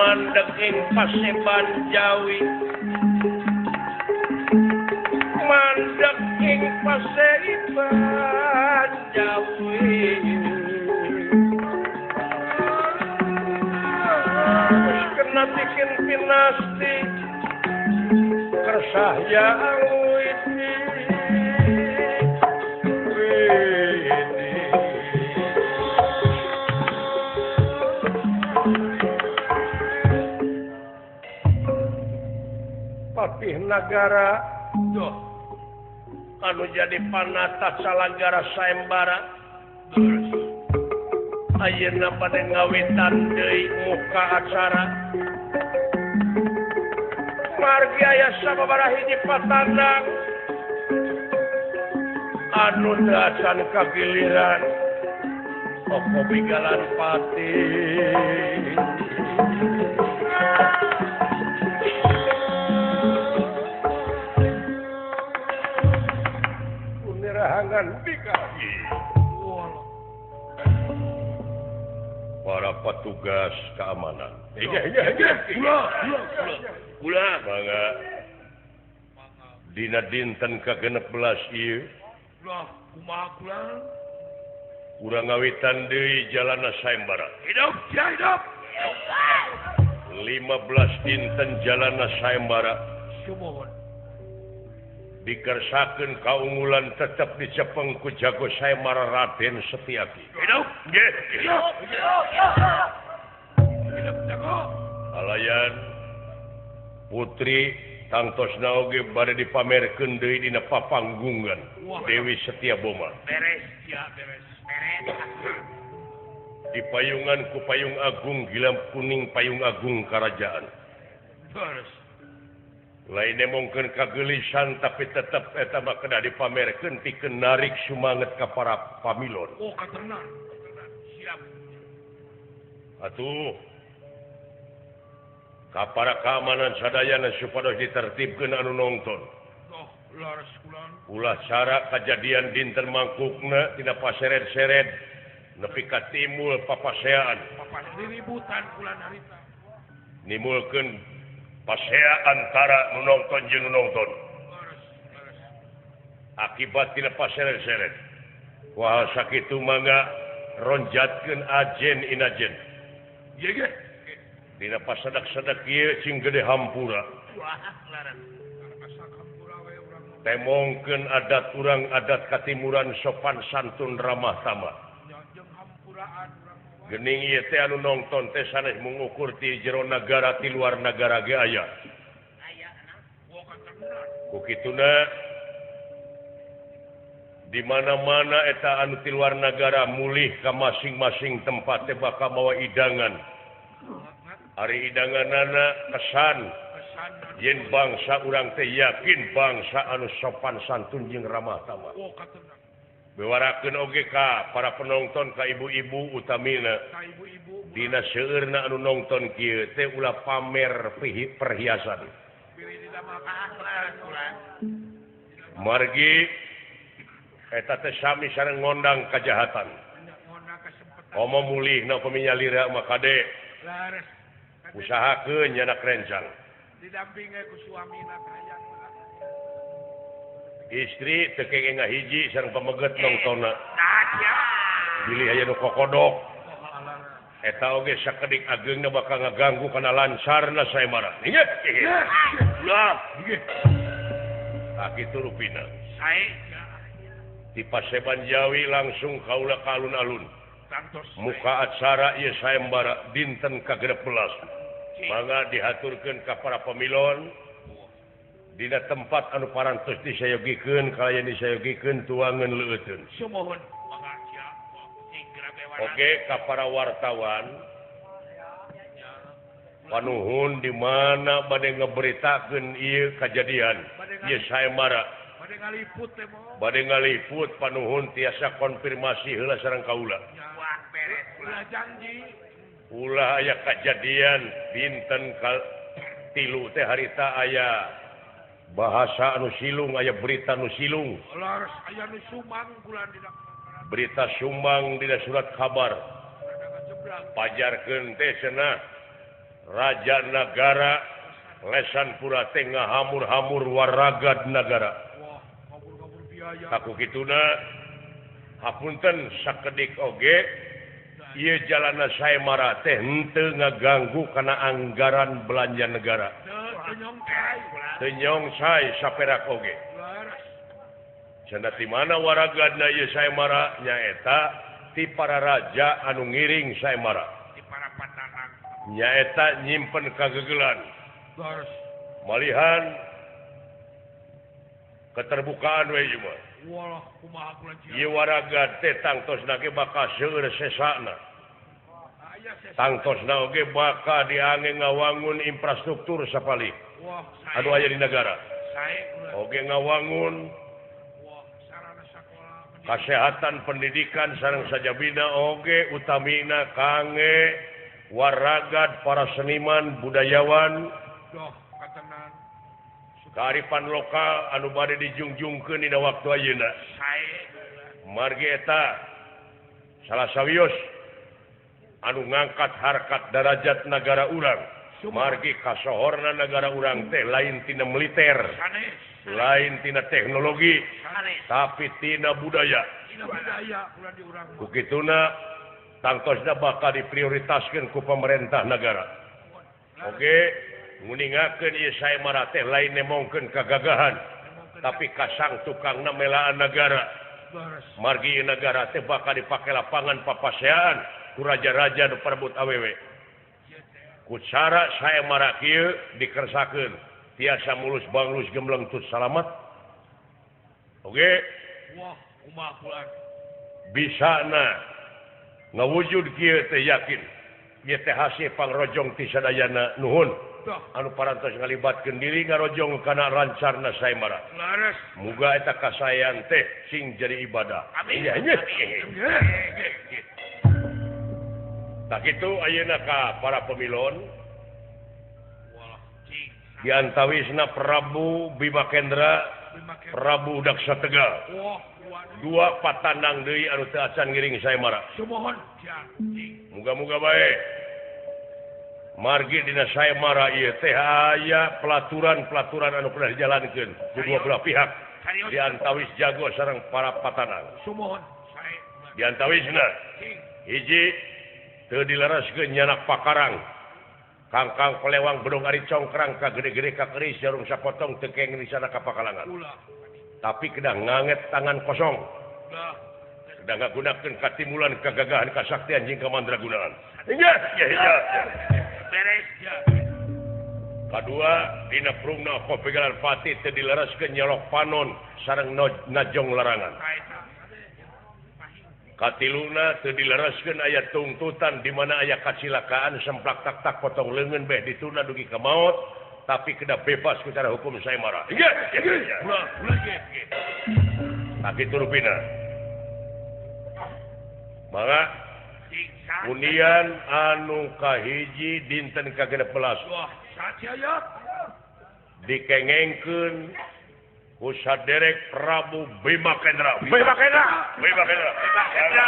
mandeg ing paseban Jawi, mandeg ing paseban Jawi. Wis kena bikin pinasti kersahyang widi widi. Patih nagara duh anu jadi panata salagara sayembara ayeuna bade ngawitan deui muka acara margi aya sababaraha hiji patandang anu teu acan kagiliran Opo bigalan pati Punirahangan bikahi. Para petugas keamanan. Kula mangga dina dinten ka-16 ieu. Kumaha kula? Urang ngawitan deui jalana sayembara. Hidup, ya hidup. 15 dinten jalana sayembara. Sumuhun. Dikersakeun kaunggulan tetep dicepeng ku jago sayembara Raden Setiaki. Hidup, nggih. Hidup, hidup jago. Alayan putri tangtosna oge bade dipamerkeun deui dina papanggungan Dewi Setia Boma. Beres, ya beres. Di payungan ku payung agung gilam kuning payung agung kerajaan. Beres. Lain nemongkeun kageulisan tapi tetep eta mah kedah dipamerkeun pikeun narik sumanget ka para pamilon. Oh, katenan. Siap. Atuh ka para keamanan sadayana supados ditertibkeun anu nonton. Ulah cara kejadian dinten mangkukna tina paseret-seret nepi ka timbul papaseaan. Papasiributan kula harita. Nimulkeun pasea antara nu nonton jeung nu nonton. Akibat tina paseret-seret. Wah sakitu mangga ronjatkeun ajen inajen. Ye ge. Dina pasadak-sadak ieu cing gede hampura. Wah, laras. Temongkeun adat urang adat katimuran sopan santun ramah tamah. Gening ieu teh anu nongton teh sanes mengukur ti jero nagara ti luar nagara ge aya. Ku kituna di mana-mana eta anu ti luar nagara mulih ka masing-masing tempat teh bakal mawa idangan. Ari idanganana kesan yen bangsa urang teh yakin bangsa anu sopan santun jeung ramah tamah. Bewarakeun oge ka para penonton ka ibu-ibu utamina. Dina seueurna anu nongton kieu teh ulah pamer perhiasan. Margi eta teh sami sareng ngondang kajahatan. Komo mulihna upami nyalira mah kade. Usahakeun nyanak rencang. Didampingi ku suamina hayang istri teu kenging ngahiji sareng pameget nongtonna. Bilih aya nu kokodok. Eta oge sakedik ageungna bakal ngaganggu kana lancarna sayembara. Inget. Ulah. Tah kitu rupina. Sae. Di Paseban Jawi langsung kaula ka alun-alun. Muka acara ieu sayembara dinten ka-16. Mangga dihaturkeun ka para pamilon dina tempat anu parantos disayogikeun kalayan disayogikeun tuangan leuteun. Sumuhun. Oke ka para wartawan panuhun di mana bade ngeberitakeun ieu kajadian ieu sayembara. Bade ngaliput panuhun tiasa konfirmasi heula sareng kaula. Ulah janji. Ulah aya kajadian dinten tilu teh harita aya bahasa anu silung aya berita anu silung. Aya nu sumang dina berita sumang dina surat kabar. Pajarkeun teh cenah raja nagara lesan pura teh ngahamur-hamur waragad nagara. Aku kituna hapunten sakedik oge ieu jalana sayembara teh henteu ngaganggu kana anggaran belanja negara. Teu nyongsai saperak oge. Cenah ti mana waragadna ieu sayembara nyaeta ti para raja anu ngiring sayembara. Ti para patanang. Nyaeta nyimpen kagegelan. Malihan keterbukaan we ieu mah. Walah kumaha kula jieu. Ieu waragad teh tangtosna ge bakal seueur sesana. Tangtosna oge bakal diange ngawangun infrastruktur sapalih. Anu aya di negara. Oge ngawangun Kesehatan pendidikan sareng sajabina oge utamina kangge waragad para seniman budayawan kearifan lokal anu bade dijungjungkeun dina waktu ayeuna. Margi eta salah sawios anu ngangkat harkat darajat nagara urang. Margi kasohorna nagara urang teh lain tina militer, lain tina teknologi, tapi tina budaya. Kukituna tangtosna bakal diprioritaskeun ku pemerintah nagara. Oke, nguningakeun ieu saemara teh lain nemongkeun kagagahan, tapi kasang tukangna melaan nagara. Margi ieu nagara teh bakal dipake lapangan papasean ku raja-raja nu parebut awewe. Ku cara saemara kieu dikersakeun tiasa mulus banglus gembleng tut salamat. Oke. Wah, kumaha pulang. Bisana ngawujud kieu teh yakin ieu teh hasil pangrojong ti sadayana nuhun anu parantos ngalibatkeun diri ngarojong kana rancarna saemara. Muga eta kasaean teh sing jadi ibadah. Amin. Tak kitu ayeuna ka para pemilon. Diantawisna Prabu Bima Kendra, Prabu Daksa Tegal. Dua patandang deui anu teu acan ngiring saemara. Muga-muga bae. Margi dina saemara ieu teh aya pelaturan-pelaturan anu pernah dijalankeun ku dua belah pihak. Diantawis jago sareng para patandang. Diantawisna hiji teu dilereskeun nyanak pakarang. Kangkang pelewang bedong ari congkrang ka gede-gede ka keris jarum sapotong teu kenging disana ka pakalangan. Tapi kedah nganget tangan kosong. Kedah ngagunakeun katimulan kagagahan kasaktian jeung kamandragunaan. Iya, iya. Beres. Kadua dina prungna kopegalan pati teu dilereskeun nyolok panon sareng najong larangan. Katiluna teu dilereskeun aya tungtutan di mana aya kacilakaan semplak tak-tak potong leungeun beh dituna dugi ka maot, tapi kedah bebas secara hukum saemara. Iya, iya. Tak kitu rupina. Mangga undian anu kahiji dinten ka-16. Dikengengkeun ku saderek Prabu Bima Kendra. Bima Kendra. Bima Kendra. Bima Kendra.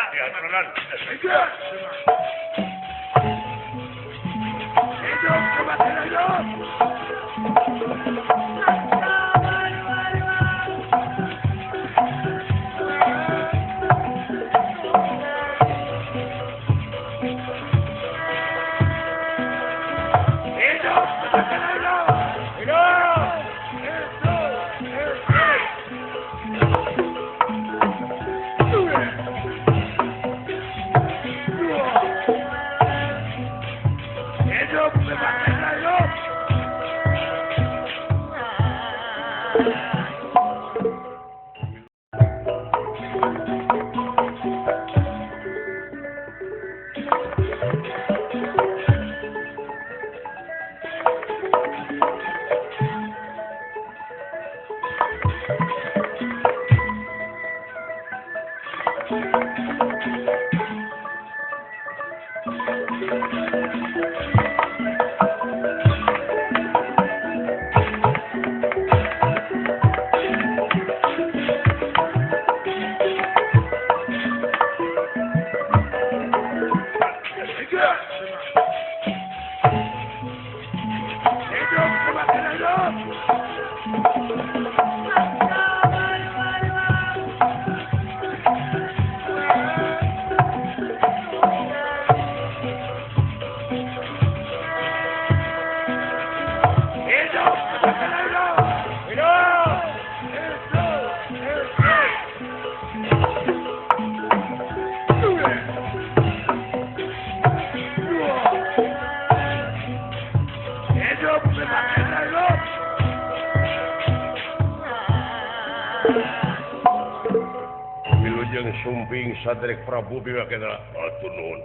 Wilujeng sumping sadrek Prabu Bima Kendra. Atur nuhun.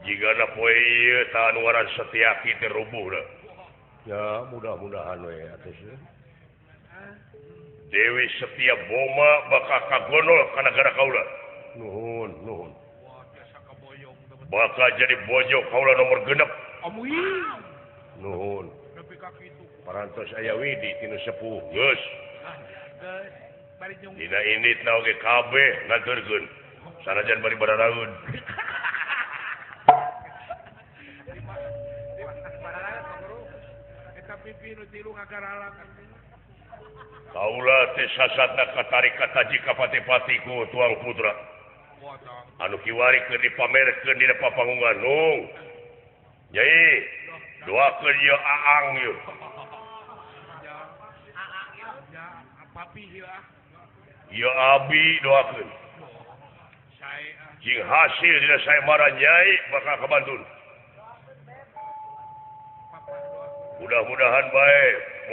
Jigana poe ieu tahan waran Setiaki teh rubuh da. Ya mudah-mudahan we atuh. Dewi Setia Boma bakal kagonol ka nagara kaula. Nuhun, nuhun. Bakal jadi bojo kaula nomor 6. Nuhun. Parantos aya widi tinu sepuh. Geus. Dina indit na oge kabeh ngaturkeun. Sanajan bari bararaeun. Kaula teh sasatna katarik kataji ka pati-pati ku tuang putra. Anu kiwari keur dipamerkeun dina papanggungan nung. Nyai, doakeun ieu aang ieu. Ieu abi doakeun. Jing hasil dina saemara nyai bakal kabantun. Mudah-mudahan bae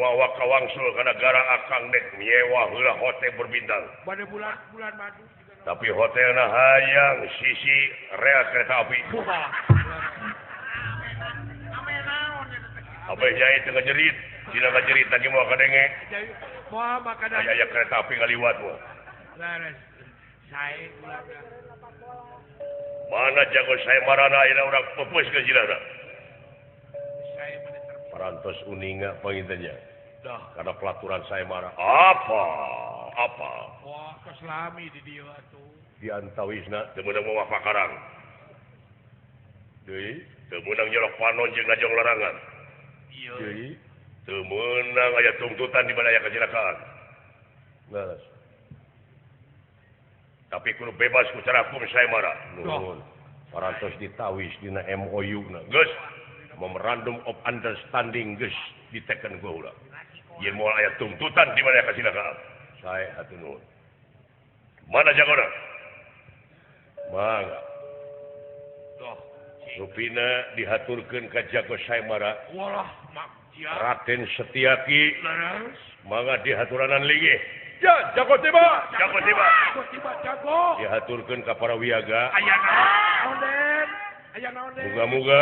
moal kawangsul ka nagara akang dek nyewa heula hotel berbintang. Bade bulan madu. Tapi hotelna hayang sisi rel kereta api. Abah nyai teu ngajerit, dina ngajerit lagi moal kadenge. Moal makanan. Aya kereta api ngaliwat moal. Leres. Sae ulah. Mana jago sae marana ayeuna urang peupeus ke jilana. Parantos uninga pangintennya. Karena pelaturan saya marah. Apa? Apa? Wah, keslami di dieu atuh. Di antawisna teu meunang mawa pakarang. Deui, teu meunang nyolok panon jeung ngajong larangan. Ieu. Deui, teu meunang aya tuntutan di mana aya kecelakaan. Leres. Tapi kudu bebas ku cara hukum saya marah. Nuhun. Parantos ditawis dina MOU na. Geus. Memorandum of Understanding geus diteken ku ulah. Yen moal aya tuntutan di mana kecelakaan. Sae atuh nuhun. Mana jagona? Mangga. Doh. Rupina dihaturkeun ka jago saemara. Walah, makjia. Raden Setiaki. Leres. Mangga dihaturanan linggih. Ya, jago tiba. Jago tiba. Jago tiba, jago. Dihaturkeun ka para wiyaga. Aya naon, Den? Aya naon, Den? Muga-muga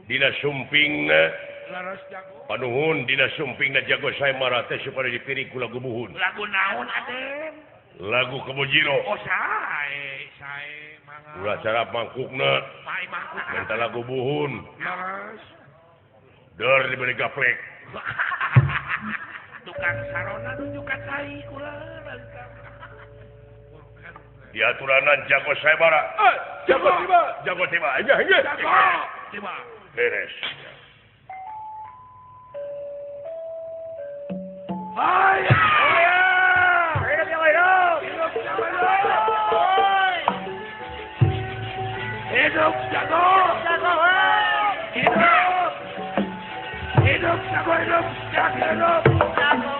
dina sumpingna leres jago. Panuhun dina sumpingna jago saemara teh supaya dipiri ku lagu buhun. Lagu naon, Aden? Lagu Kebojiro. Oh, sae, sae mangga. Ulah cara mangkukna. Sae mangkukna. Minta lagu buhun. Leres. Dor diberi gaplek. Tukang sarona nunjukan tai ulah. Di aturanan jago saemara. Jago tiba. Jago tiba. Iya, iya. Jago tiba. Beres. Hai. Hidup yang hidup. Hidup jago. Hidup jago. Jago. Hidup. Hidup jago hidup. Jago hidup. Jago.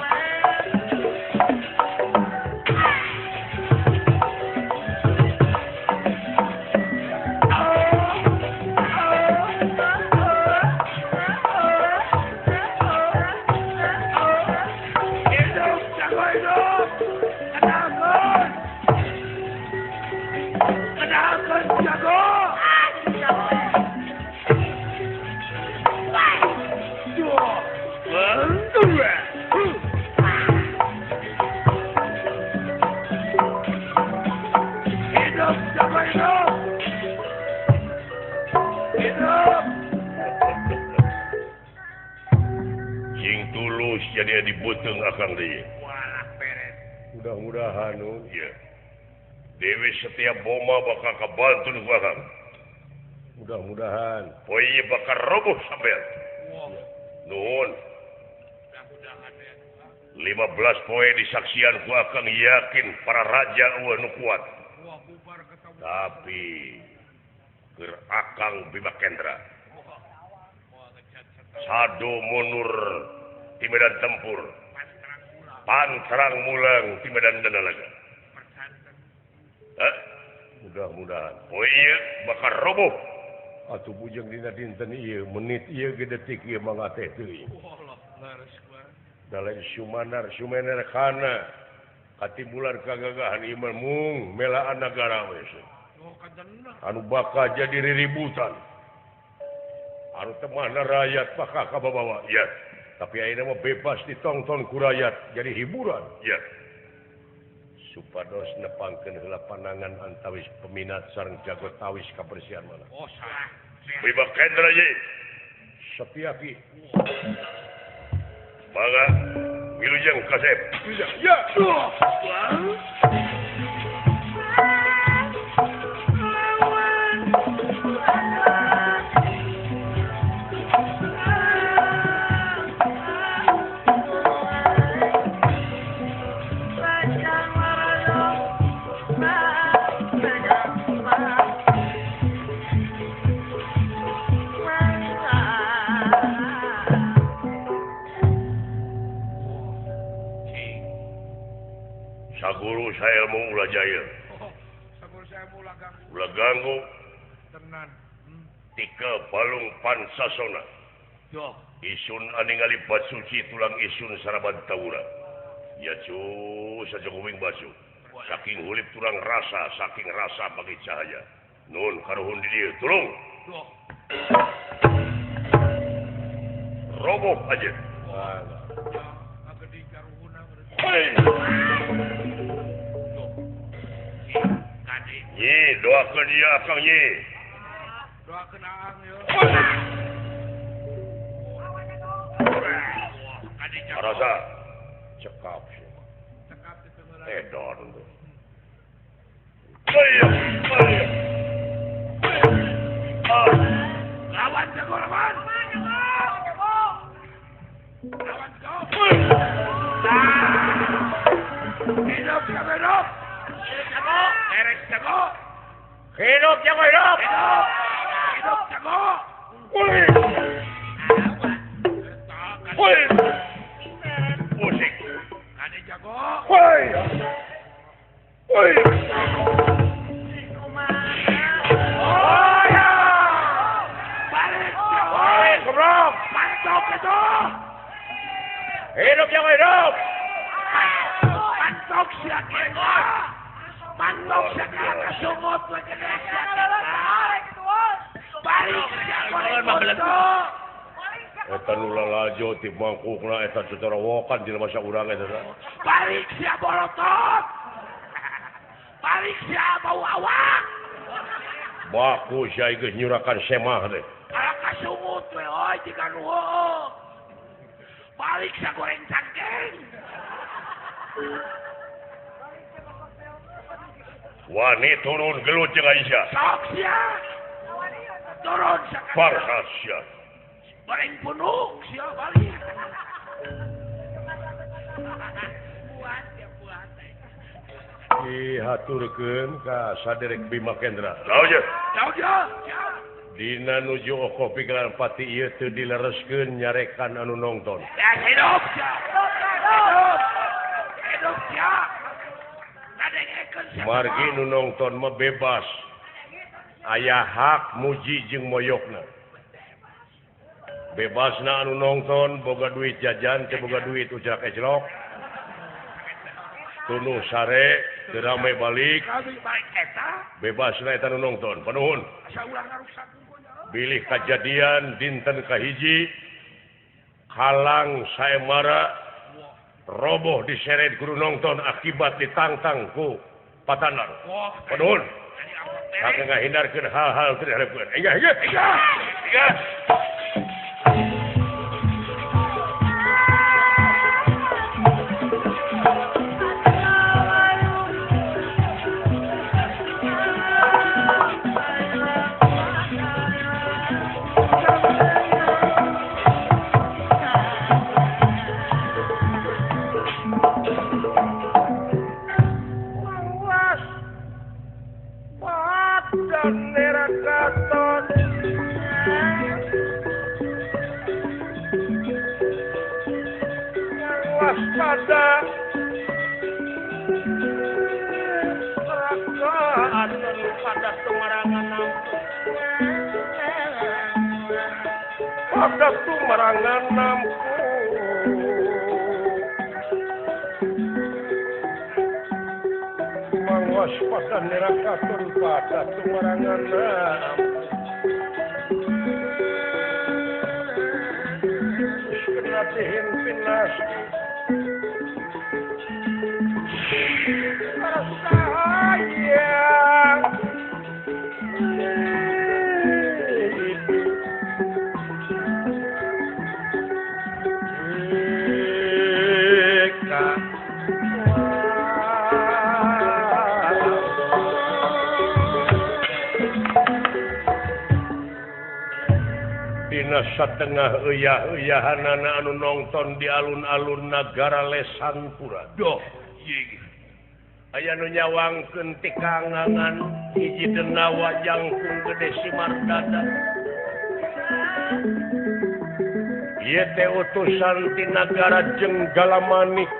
Jadi dibuteng akang deui. Walah beres. Mudah-mudahan nun ieu. Dewi Setia Boma bakal kabantun ku akang. Mudah-mudahan poe ieu bakal roboh sampean. Wah. Nuhun. Mudah-mudahan ya. 15 poe disaksian ku akang yakin para raja eueuh nu kuat. Wah, bubar ketemu. Tapi keur akang Bima Kendra. Sado mundur di medan tempur, pantrang mulang di medan danalaga. Mudah-mudahan poe ieu bakal roboh. Atuh bujeng dina dinten ieu menit ieu ge detik ieu mangga teh teuing. Da lain sumanar sumener kana katimbulan kagagahan ieu mah mung melaan nagara we. Anu bakal jadi riributan. Anu temahna rakyat bakal kababawa. Ya. Tapi ayeuna mah bebas ditonton ku rakyat jadi hiburan. Ya. Supados nepangkeun heula panangan antawis peminat sareng jago tawis kabersihan mana. Oh, salah. Bima Kendra ye. Setiaki. Mangga wilujeng kasep. Ya. Saguru saya mau ulah jaya. Saguru saya mau ulah ganggu. Ulah ganggu. Tenan. Tika balung pansasona. Yo. Isun aningali basuci tulang isun saraban tawura. Ya cu saja kuwing basu. Saking hulip tulang rasa, saking rasa bagi cahaya. Nun karuhun di dieu, tulung. Yo. Roboh aja. Hei. Nyi, doakeun ieu akang nyi. Doakeun aang yo. Rasa cekap sih. Cekap itu edon tuh. Ayo, ayo. Lawan jago lawan. Lawan jago. Hidup jago hidup. Erek jago. Hidup jago hidup. Hidup. Hidup jago. Woi. Woi. Musik. Kade jago. Woi. Woi. Oh ya. Balik jago. Woi, goblok. Pantok itu. Hidup jago hidup. Pantok sia kena. Pantok sia kena sungut we gede sia kena. Balik sia goreng bodoh. Eta nu lalajo ti mangkukna eta cocorowokan jelema saurang eta. Balik sia bolotot. Balik sia bau awak. Baku sia geus nyurakan semah teh. Kalah kasungut we oi jiga nu heueuh. Balik sia goreng cangkeng. Wani turun gelut jeung Aisyah. Sok sia. Turun sia. Parkas sia. Goreng punuk sia balik. Buat ya buat. Dihaturkeun ka saderek Bima Kendra. Naon ye? Naon ye? Dina nuju oko pikiran pati ieu teu dilereskeun nyarekan anu nongton. Ya hidup sia. Hidup. Hidup sia. Margi nu nongton mah bebas. Aya hak muji jeung moyokna. Bebasna anu nongton boga duit jajan teu boga duit ucak eclok. Tunuh sare teu rame balik. Bebasna eta nu nongton. Panuhun. Bilih kajadian dinten kahiji kalang saemara roboh diseret guru nongton akibat ditangtang ku patanar. Panuhun. Maka ngahindarkeun hal-hal teu diharepkeun. Enggak, enggak, enggak. Enggak. Pada tumarangan nampu mangwas pada nerakaton pada tumarangan nampu kena Natihin pinasti Sayang Dina satengah eyah-eyahanana anu nongton di alun-alun nagara Lesanpura. Doh, aya nu nyawangkeun ti kangangan hiji denawa jangkung gede Simardada. Ieu teh utusan ti nagara Jenggalamanik.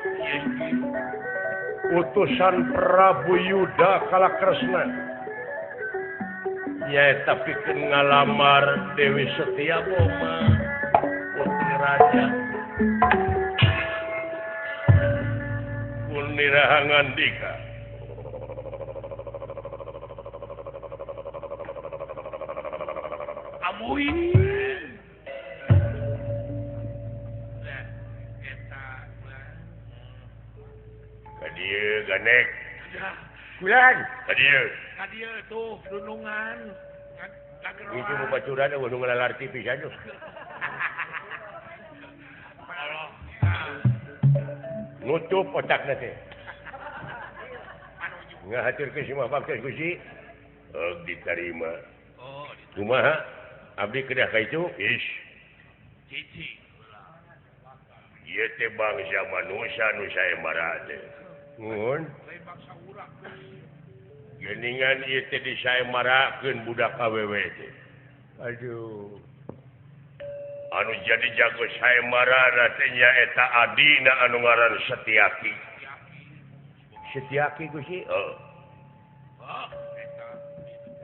Utusan Prabu Yuda Kalakresna. Nyaeta pikeun ngalamar Dewi Setiaboma putri raja. Kuniraha ngandika. Amuin. Ka dieu ganek. Kulan. Ka dieu. Ka dieu tuh dunungan. Itu mau bacuran eueuh nu ngalalar TV saja. Nutup otakna teh. Ngahaturkeun si mah baktos Gusti. Heug ditarima. Oh, kumaha? Abdi kedah ka itu? Ish. Cici. Ieu teh bangsa manusia nu saembara teh. Nuhun. Lain bangsa urang. Geningan ieu teh disaemarakeun budak awewe teh. Aduh. Anu jadi jago saembarana teh nyaeta adina anu ngaran Setiaki. Setiaki Gusti? Heeh.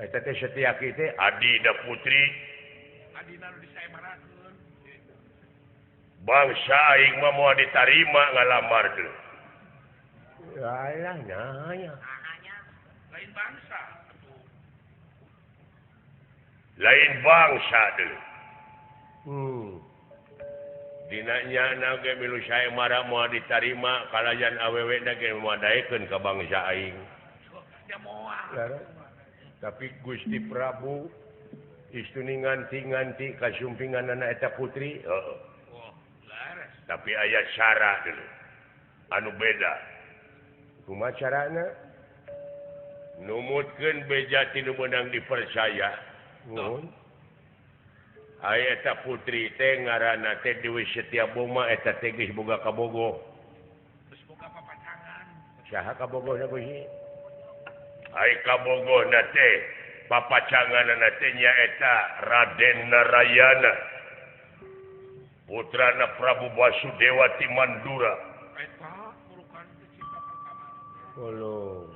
Eta teh Setiaki teh adina putri. Adina nu disaembarakeun. Bangsa aing mah moal ditarima ngalamar teh. Alah nanya. Lain bangsa. Lain bangsa dulu. Dina nyana ge milu saemara moal ditarima kalayan awewe na ge moal daekeun ka bangsa aing. Ya moal. Tapi Gusti Prabu istuni nganti-nganti kasumpinganana eta putri. Heeh. Tapi aya cara dulu. Anu beda. Kumaha carana? Numutkeun beja ti nu meunang dipercaya. Nuhun. Aya eta putri teh ngaranna teh Dewi Setiaboma eta teh geus boga kabogoh. Geus boga papacangan. Saha kabogohna Gusti? Ai kabogohna teh papacanganna teh nyaeta Raden Narayana. Putrana Prabu Basudewa ti Mandura. Eta merupakan cinta pertama. Halo.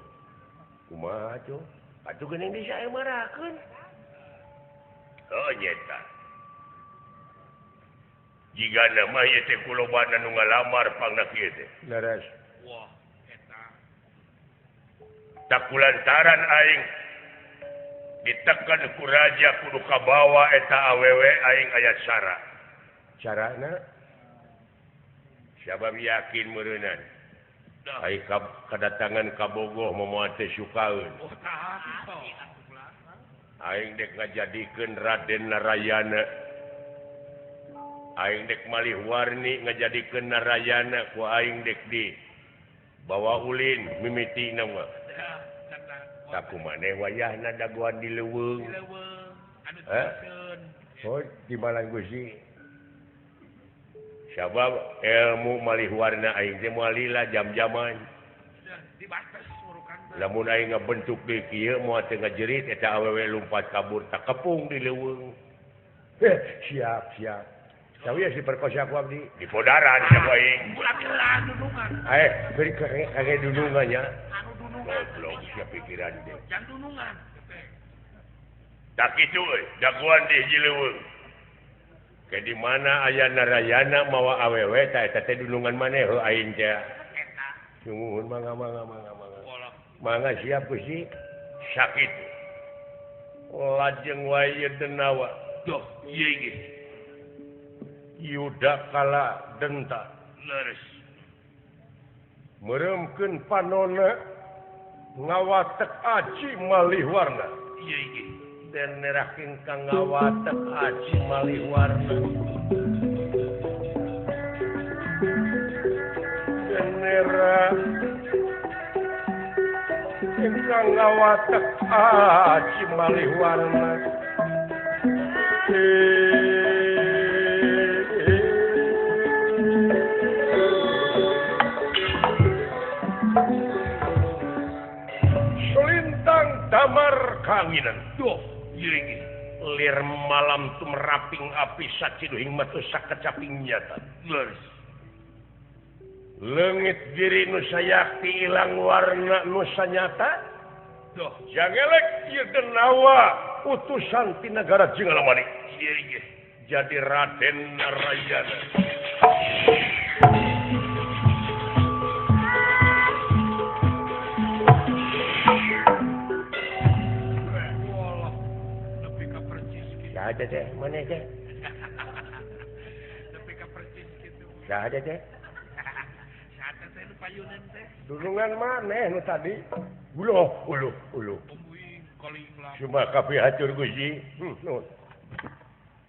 Kumaha tuh? Atuh geuning disaemarakeun. Oh nyeta. Jigana mah ieu teh kulobana nu ngalamar pangna kieu teh. Leres. Wah, eta. Tak kulantaran aing ditekan ku raja kudu kabawa eta awewe aing aya cara. Carana sabab yakin meureunan. Ai kedatangan kabogoh moal teh sukaeun. Oh, tah. Aing dek ngajadikeun Raden Narayana. Aing dek malih warni ngajadikeun Narayana ku aing dek di bawa ulin mimitina mah. Tak kumaneh wayahna dagoan di leuweung. Hah? Oh, di Malang Gusti. Sabab ilmu malih warna aing teh moal lila jam-jaman. Lamun aing ngabentuk deui kieu moal teu ngajerit eta awewe lumpat kabur tak kepung di leuweung. Siap, siap. Sawieu si perkosa ku abdi di podaran sia ku aing. Ulah dunungan. Beri kage dunungan nya. Anu dunungan. Goblok sia pikiran teh. Jang dunungan. Tak kitu euy, dagoan di hiji leuweung. Ke di mana aya Narayana mawa awewe ta eta teh dunungan maneh heuh aing teh. Eta. Sungguhun mangga mangga mangga mangga. Mangga siap Gusti. Sakitu. Lajeng wae denawa. Duh, ieu ge. Yudakala denta leres meremkeun panona ngawatek aci malih warna ieu iki den nerah ingkang ngawatek aci malih warna den nerah ingkang ngawatek aci malih warna Selintang damar kanginan duh ieu iki lir malam tumeraping api saciduhing matu sakecaping nyata leres leungit diri nu sayakti ilang warna nu sanyata duh jangelek ieu denawa utusan ti nagara Jinggalamani ieu iki jadi Raden Narayana. Walah nepi ka percis kitu. Saha teh maneh teh? Nepi ka percis kitu. Saha teh? Saha teh nu payunan teh? Dulungan maneh nu tadi. Uluh uluh uluh. Cuma kabeh hatur Gusti. Nuhun.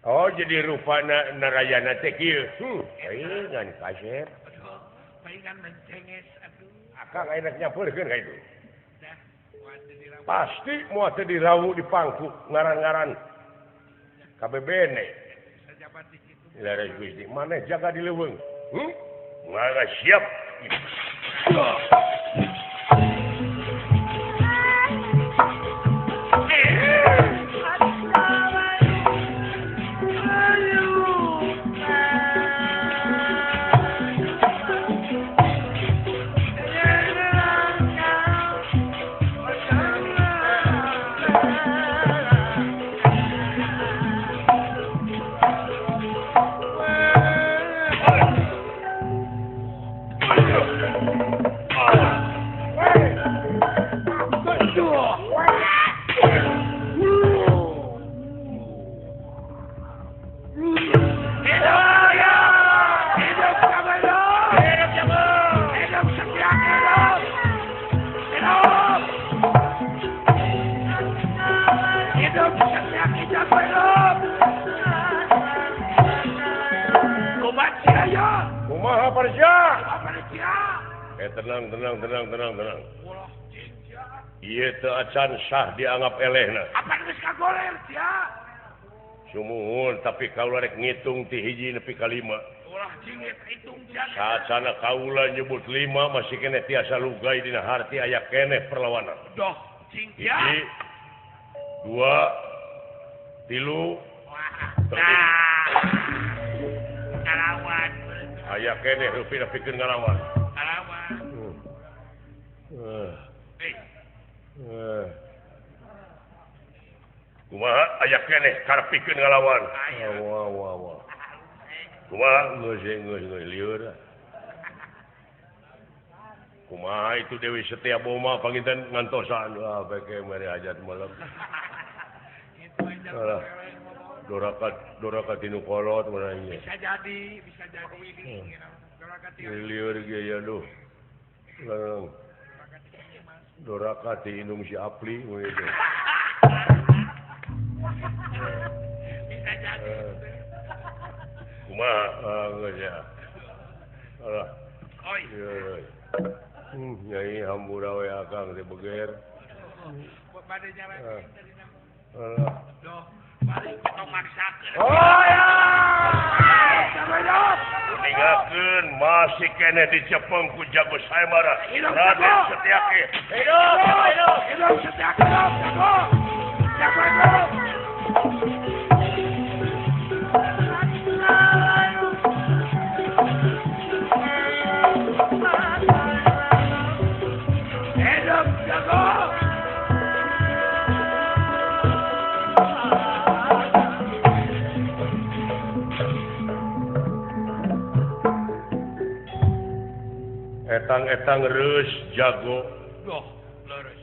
Oh jadi rupana Narayana teh kieu. Paingan kasep. Aduh, paingan mencenges atuh. Akang enak nyampeurkeun ka itu. Dah, moal teu dirawu. Pasti moal teu dirawu di pangku ngaran-ngaran KBBN. Sajabat di kitu. Leres Gusti, maneh jaga di leuweung. Mangga siap. Tenang tenang tenang tenang tenang. Ieu teu acan sah dianggap elehna. Apa geus kagoler sia? Sumuhun tapi kaula rek ngitung ti hiji nepi ka 5. Ulah cingit hitung sia. Saacana kaula nyebut 5 masih keneh tiasa lugai dina harti aya keneh perlawanan. Doh cing sia. 1 2 3. Nah. Ngalawan. Aya keneh rupina pikeun ngalawan. Kumaha aya keneh karep pikeun ngalawan. Wah wah wah. Kumaha geus geus geus lieur. Kumaha itu Dewi Setia Boma panginten ngantosan. Wah beke mere hajat malam. Alah. Doraka doraka tinu kolot mana ieu. Bisa jadi ini. Doraka ti lieur ge ya duh. Doraka ti indung si Apli gitu. Bisa jadi. Kumaha geus ya. Alah. Oi. Nyai hampura we akang teh beger. Bade nyalakeun tadi nama. Alah. Doh, balik tong maksakeun. Oh ya. Ningakeun masih keneh dicepeng ku jago Saemara. Raden Setyaki. Hidup, hidup, hidup Setyaki, jago. Jago hidup. Hidup jago. Etang-etang reus jago. Doh, leres.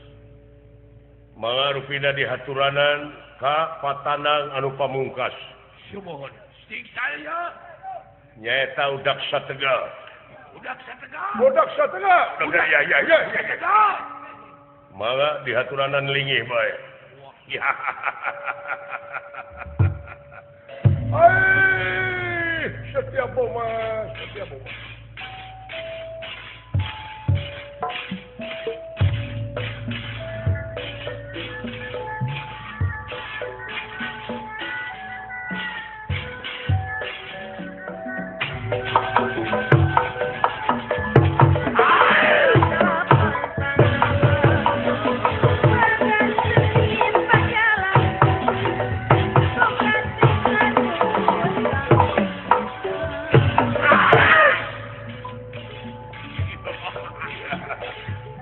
Mangarupina di haturanan ka patanang anu pamungkas. Sumuhun. Sing saya. Nyaeta udak sategal. Udak sategal. Udak sategal. Udak ya ya ya. Mangga dihaturanan lingih bae. Ya. Ai, setia boma, setia boma.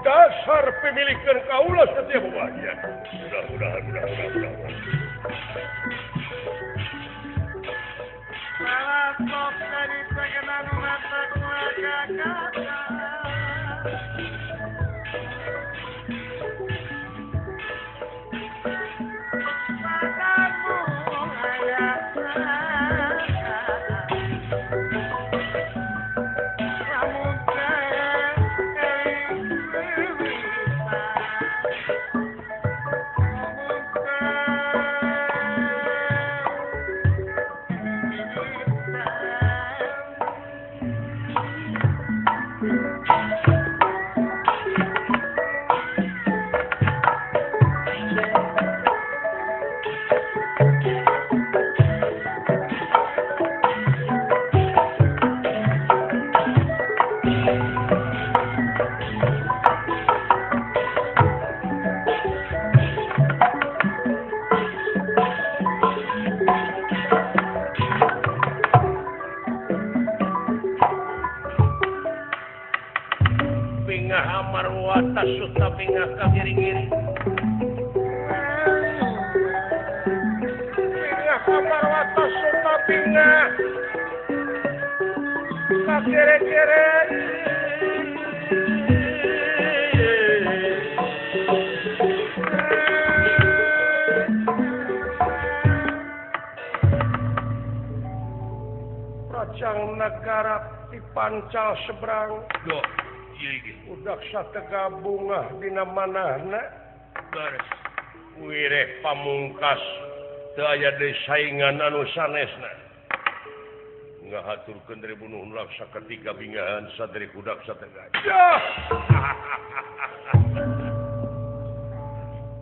Dasar pemilikan kaula setiap bahagia. Mudah-mudahan, mudah-mudahan, mudah-mudahan. Suta bingah ka kiri-kiri. Bingah ka marwata suta bingah ka kiri-kiri. Rajang negara dipancal seberang. Duh. Udak satega bungah dina manahna beres wireh pamungkas teu aya deui saingan anu sanesna ngahaturkeun ribunuh laksa ketika bingahan sadri kudak satega.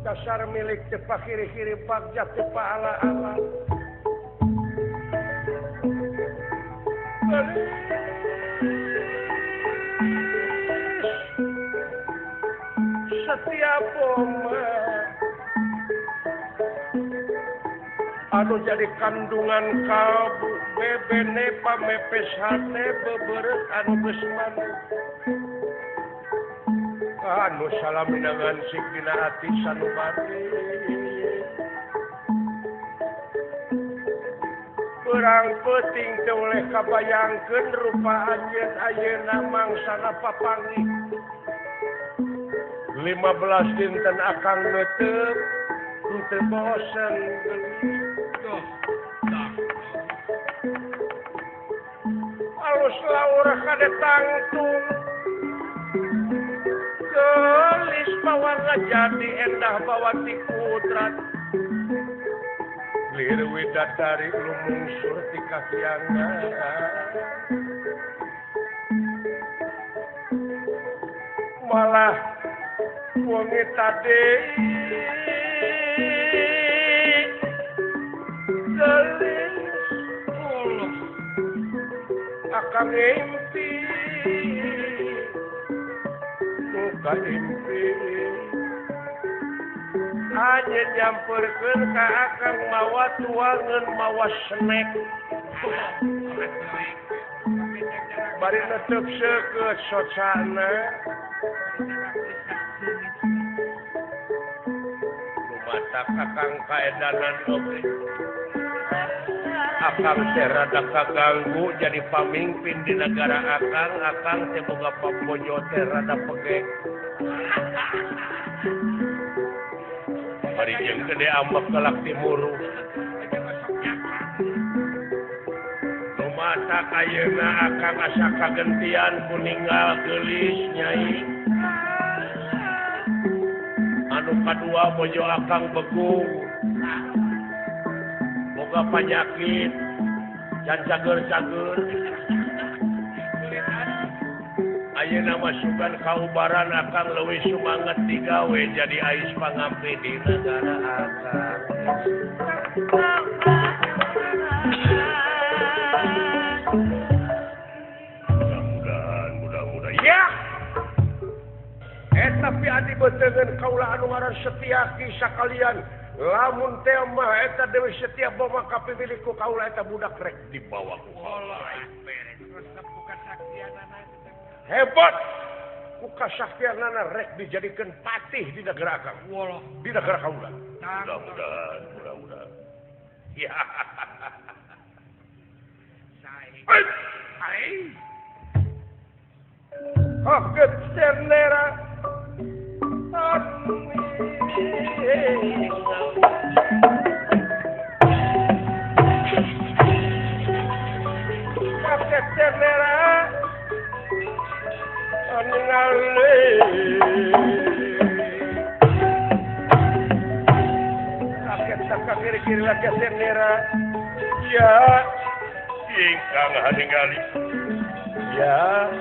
Dasar milik teu pakiri-kiri bagja teu paala-ala. Setiap boma anu jadi kandungan kalbu bebene pamepes hate beberek anu geus manu anu salaminangan sik dina ati sanubari perang peuting teu oleh kabayangkeun rupa anjeun ayeuna mangsana papanggih 15 dinten akang neuteub teu bosen geulis. Alus laur kade tangtung geulis mawarna jadi endah bawa ti kudrat lir widadari lumungsur ti kahyangan malah wengi tadi gelis akang impi muka impi hanya nyamperkeun ka akang mawa tuangeun mawa snack bari netep seukeut socana. Lumatak akang kaedanan oge. Akang teh rada kaganggu jadi pamimpin di negara akang, akang teh boga pambojo teh rada pegek. Bari jeung gede ambek kelak timuru. Mata ayeuna akang asa kagentian kuninggal geulis Nyai. Anu kadua bojo akang begung. Boga panyakit can cager-cager. Ayeuna masukan kaubaran akang leuwih sumanget digawe jadi ais pangampi di negara akang. Mudah-mudahan, mudah-mudahan. Ya. Tapi adi betengan kaula anu ngaran Setiaki sakalian lamun teh mah eta Dewi Setia boma kapimilih ku kaula eta budak rek dibawa ku kaula. Hebat ku kasaktianana rek dijadikeun patih di negara akang. Di negara kaula. Mudah-mudahan, mudah-mudahan. Ya. Ai. Haket sernera. Haket sernera. Ningali. Haket sakakiri-kiri lagi sernera. Ya. Ingkang haningali. Ya.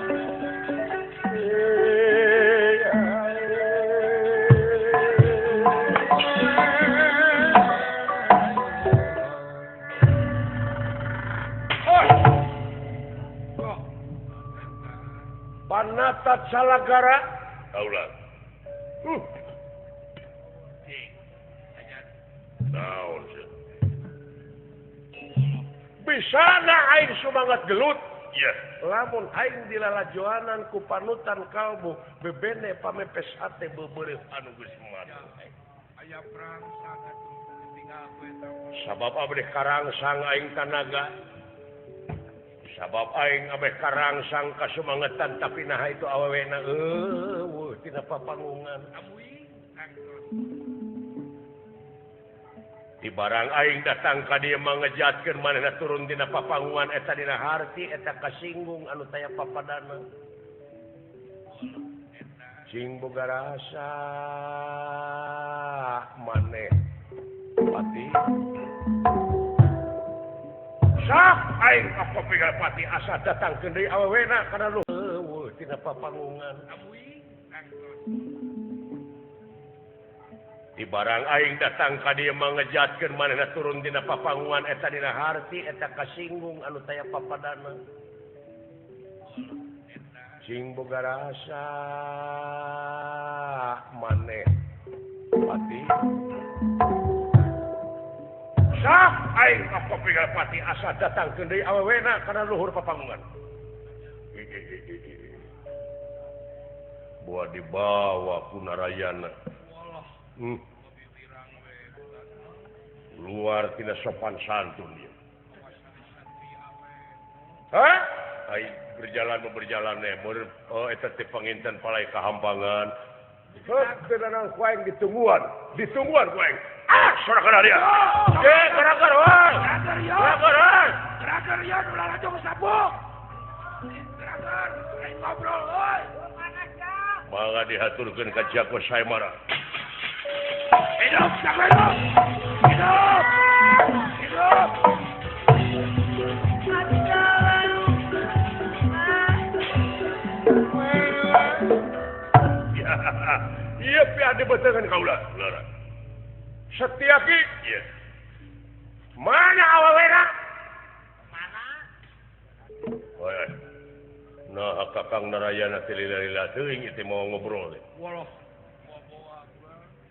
Panata Salagara kaula. Naon sih? Bisana aing sumangat gelut. Yeah. Lamun aing dilalajoanan ku panutan kalbu bebene pamepes ate beubeureuh anu geus mati. Aya perang sangat tinggal ku eta. Sabab abdi karangsang aing tanaga. Sabab aing abeh karangsang kasumangetan tapi naha itu awewena eueuh tina papangungan. Di barang aing datang ka dieu mangejatkeun manehna turun tina papangungan eta dina harti eta kasinggung anu taya papadana. Cing boga rasa maneh pati. Sok aing aku pati asa datang deui awewena kana luhur tina papangungan. Di barang aing datang ka dieu mangejatkeun manehna turun tina papangungan eta dina harti eta kasinggung anu taya papadana. Cing boga rasa maneh pati. Sok aing aku pati asa datang deui awewena kana luhur papangungan. Buat dibawa ku Narayana. Luar tina sopan santun dia. Hah? Ai berjalan berjalan oh eta teh panginten palai kahampangan. Heuh teu nanaon ku aing ditungguan, ditungguan ku aing. Ah, sora dia. Eh, geraker euy. Geraker euy. Geraker ieu nu lalajo sabuk. Geraker, aing ngobrol euy. Mangga dihaturkeun ka Jago Saimara. Hidup, Jago hidup. Hidup. Hidup. Iya, piade betengan kaula. Lara. Setiaki, iya. Mana awewena? Mana? Oh, nah, Kakang Narayana teh lila-lila teuing ieu mau ngobrol teh. Waloh.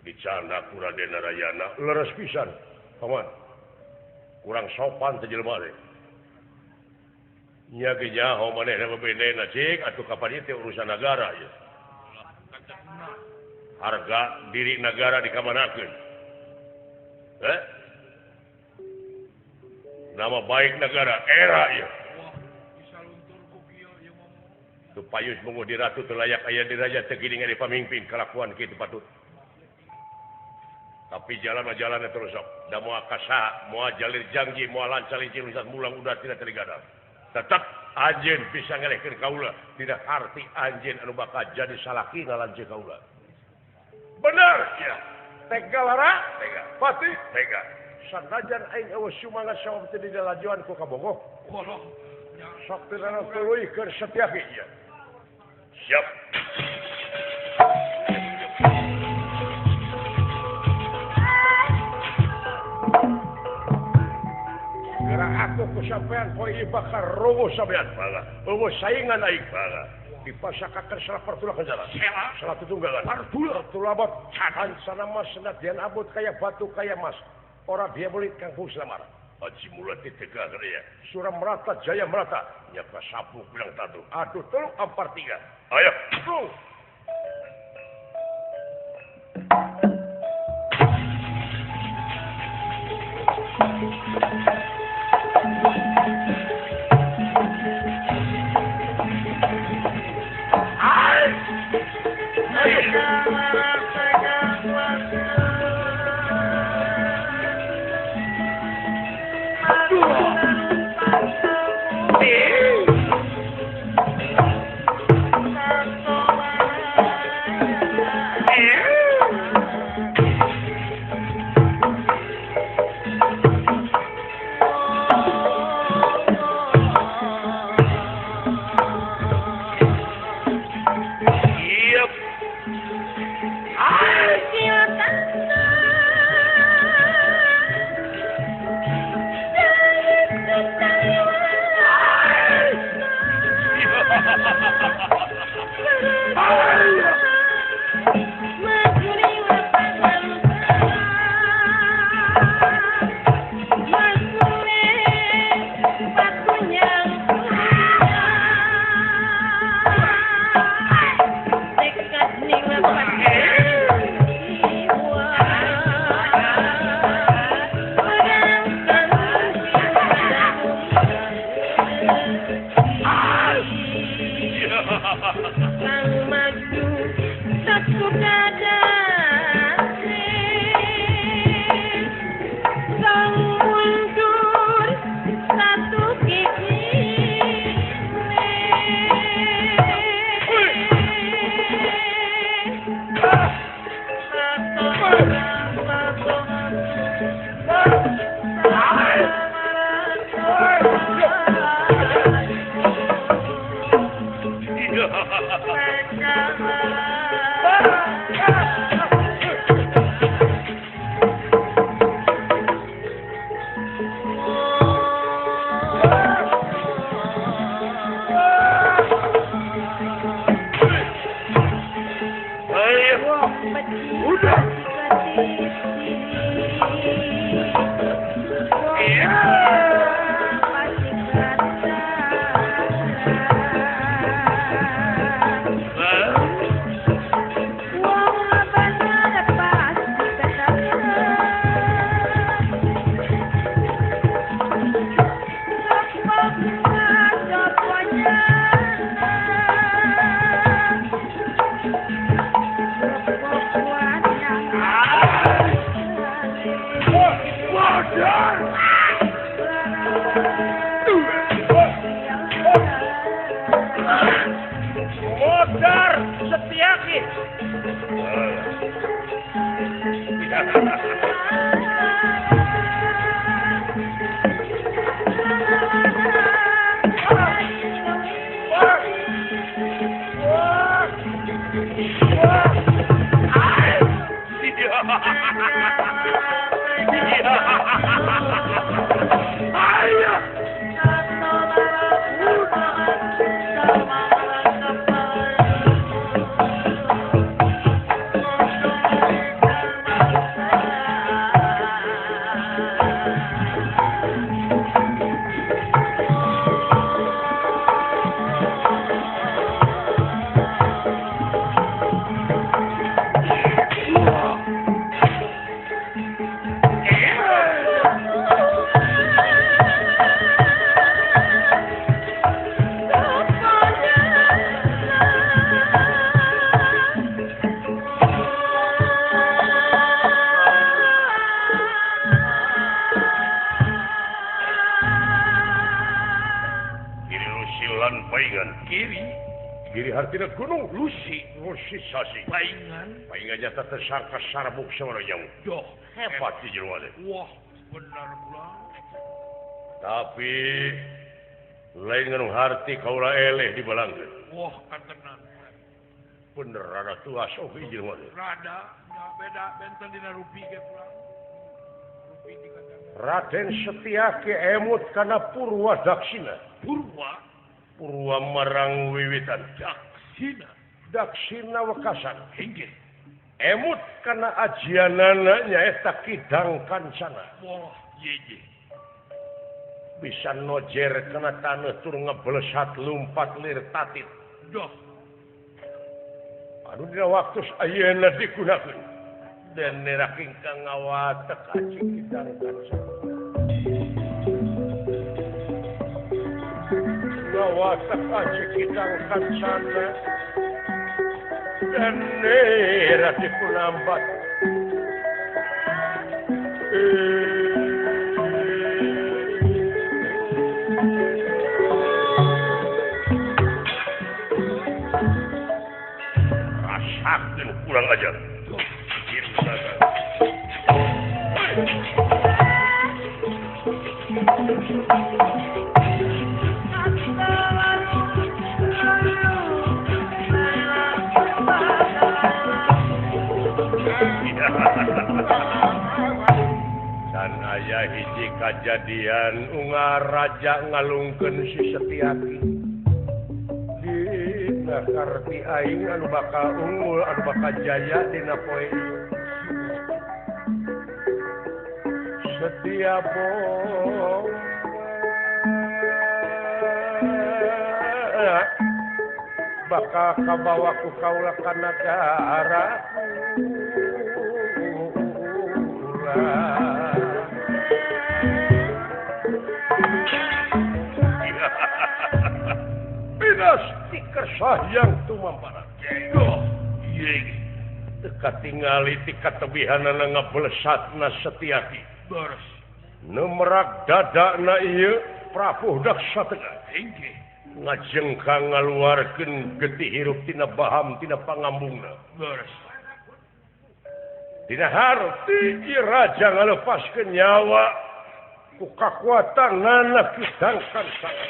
Dicanda ku Raden Narayana leres pisan. Paman. Kurang sopan teh jelema teh. Nya ge nyaho manehna bebendena cik atuh kapan ieu teh urusan nagara ieu. Harga diri nagara dikamanakeun. Eh? Nama baik negara era ieu. Teu payus munguh di ratu teu layak aya di raja teu geuning ari pamimpin kalakuan kitu patut. Tapi jalan mah jalan terus sok. Da moal kasaha, moal jalir janji, moal lancar lincir urusan mulang udah tidak tergadang. Tetep anjeun bisa ngelehkeun kaula dina harti anjeun anu bakal jadi salaki ngalanjeun kaula. Bener ya. Tega lara, tega. Pati tega. Sanajan aing eueuh sumangat sawab teu didalajuan ku kabogoh. Sok teu tuluy keur Setyaki ya. Siap. Gerak aku ku sampean poe ieu bakal rogoh sampean bala. Eueuh saingan aing bala. Dipasakakeun salah partula kanjara. Salah tutunggalan. Partula tulabot hansana mas senadyan abot kaya batu kaya mas. Ora dia boleh kang bungsu lamar. Aji mula ditega ya. Sura merata jaya merata. Nyapa sapu bilang tatu. Aduh tolong ampar tiga. Ayo. Bro. Giri hartina gunung Lusi Lusi sasi paingan paingan jata tersangka sarbuk sabaraha jauh. Doh hebat si jelema teh. Wah benar pulang. Tapi lain nganu harti kaula eleh dibalangkeun. Wah katenan. Bener rada tuas oge jelema teh. Rada beda benten dina rupi ge pulang. Rupi dikatakan. Raden Setiaki emut kana Purwa Daksina. Purwa Purwa marang wiwitan Daksina Daksina wekasan inggih emut kana ajianana nyaeta Kidang Kancana. Wah ye bisa nojer kana taneuh tur ngeblesat lumpat lir tatit. Doh anu dina waktu ayeuna digunakeun den nerak ingkang ngawatek aji Kidang Kancana. Ngawatek aji Kidang Kancana dan nera dipunambat. Rasakeun kurang ajar. Dan aya hiji kajadian unga raja ngalungkeun si Setiaki dina karti aing anu bakal unggul anu bakal jaya dina poe ieu. Setia bong bakal kabawa ku kaula ka nagara Pinasti kersah yang tumamparan. Teka tingali tika tebihanana ngablesatna Setiaki. Beres. Nemerak dadana ieu Prabu Daksa Tengah. Inggih. Ngajengkang ngaluarkeun getih hirup tina baham tina pangambungna. Beres. Dina harti ieu raja ngalepaskeun nyawa ku kakuatanana Kidang Kancana.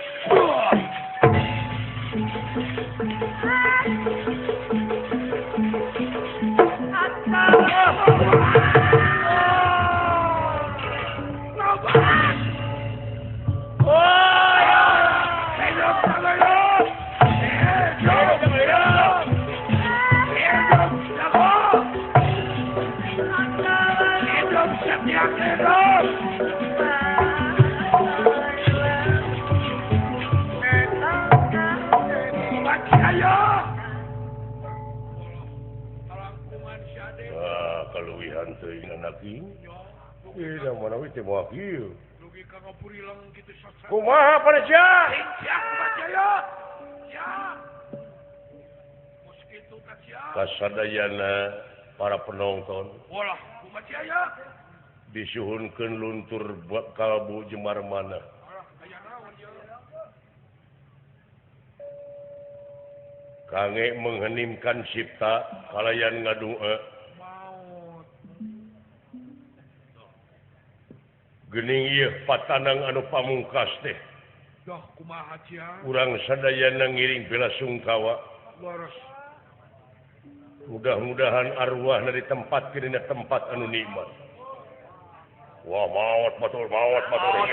Kaluwihan teuing anak ieu. Ih, mana we teh moal kieu. Dugi ka ngapurilang kitu sasar. Kumaha pareja? Siap kumaha ya? Siap. Mos kitu ka siap. Kasadayana para penonton. Walah, kumaha ya? Disuhunkeun luntur kalbu jemar mana. Alah, aya naon ieu? Kange mengheningkan cipta kalayan ngadua. Gening ieu patanang anu pamungkas teh. Doh kumaha cia? Urang sadayana ngiring bela sungkawa. Leres. Mudah-mudahan arwahna ditempatkeun dina tempat anu nikmat. Wah maot batur maot batur.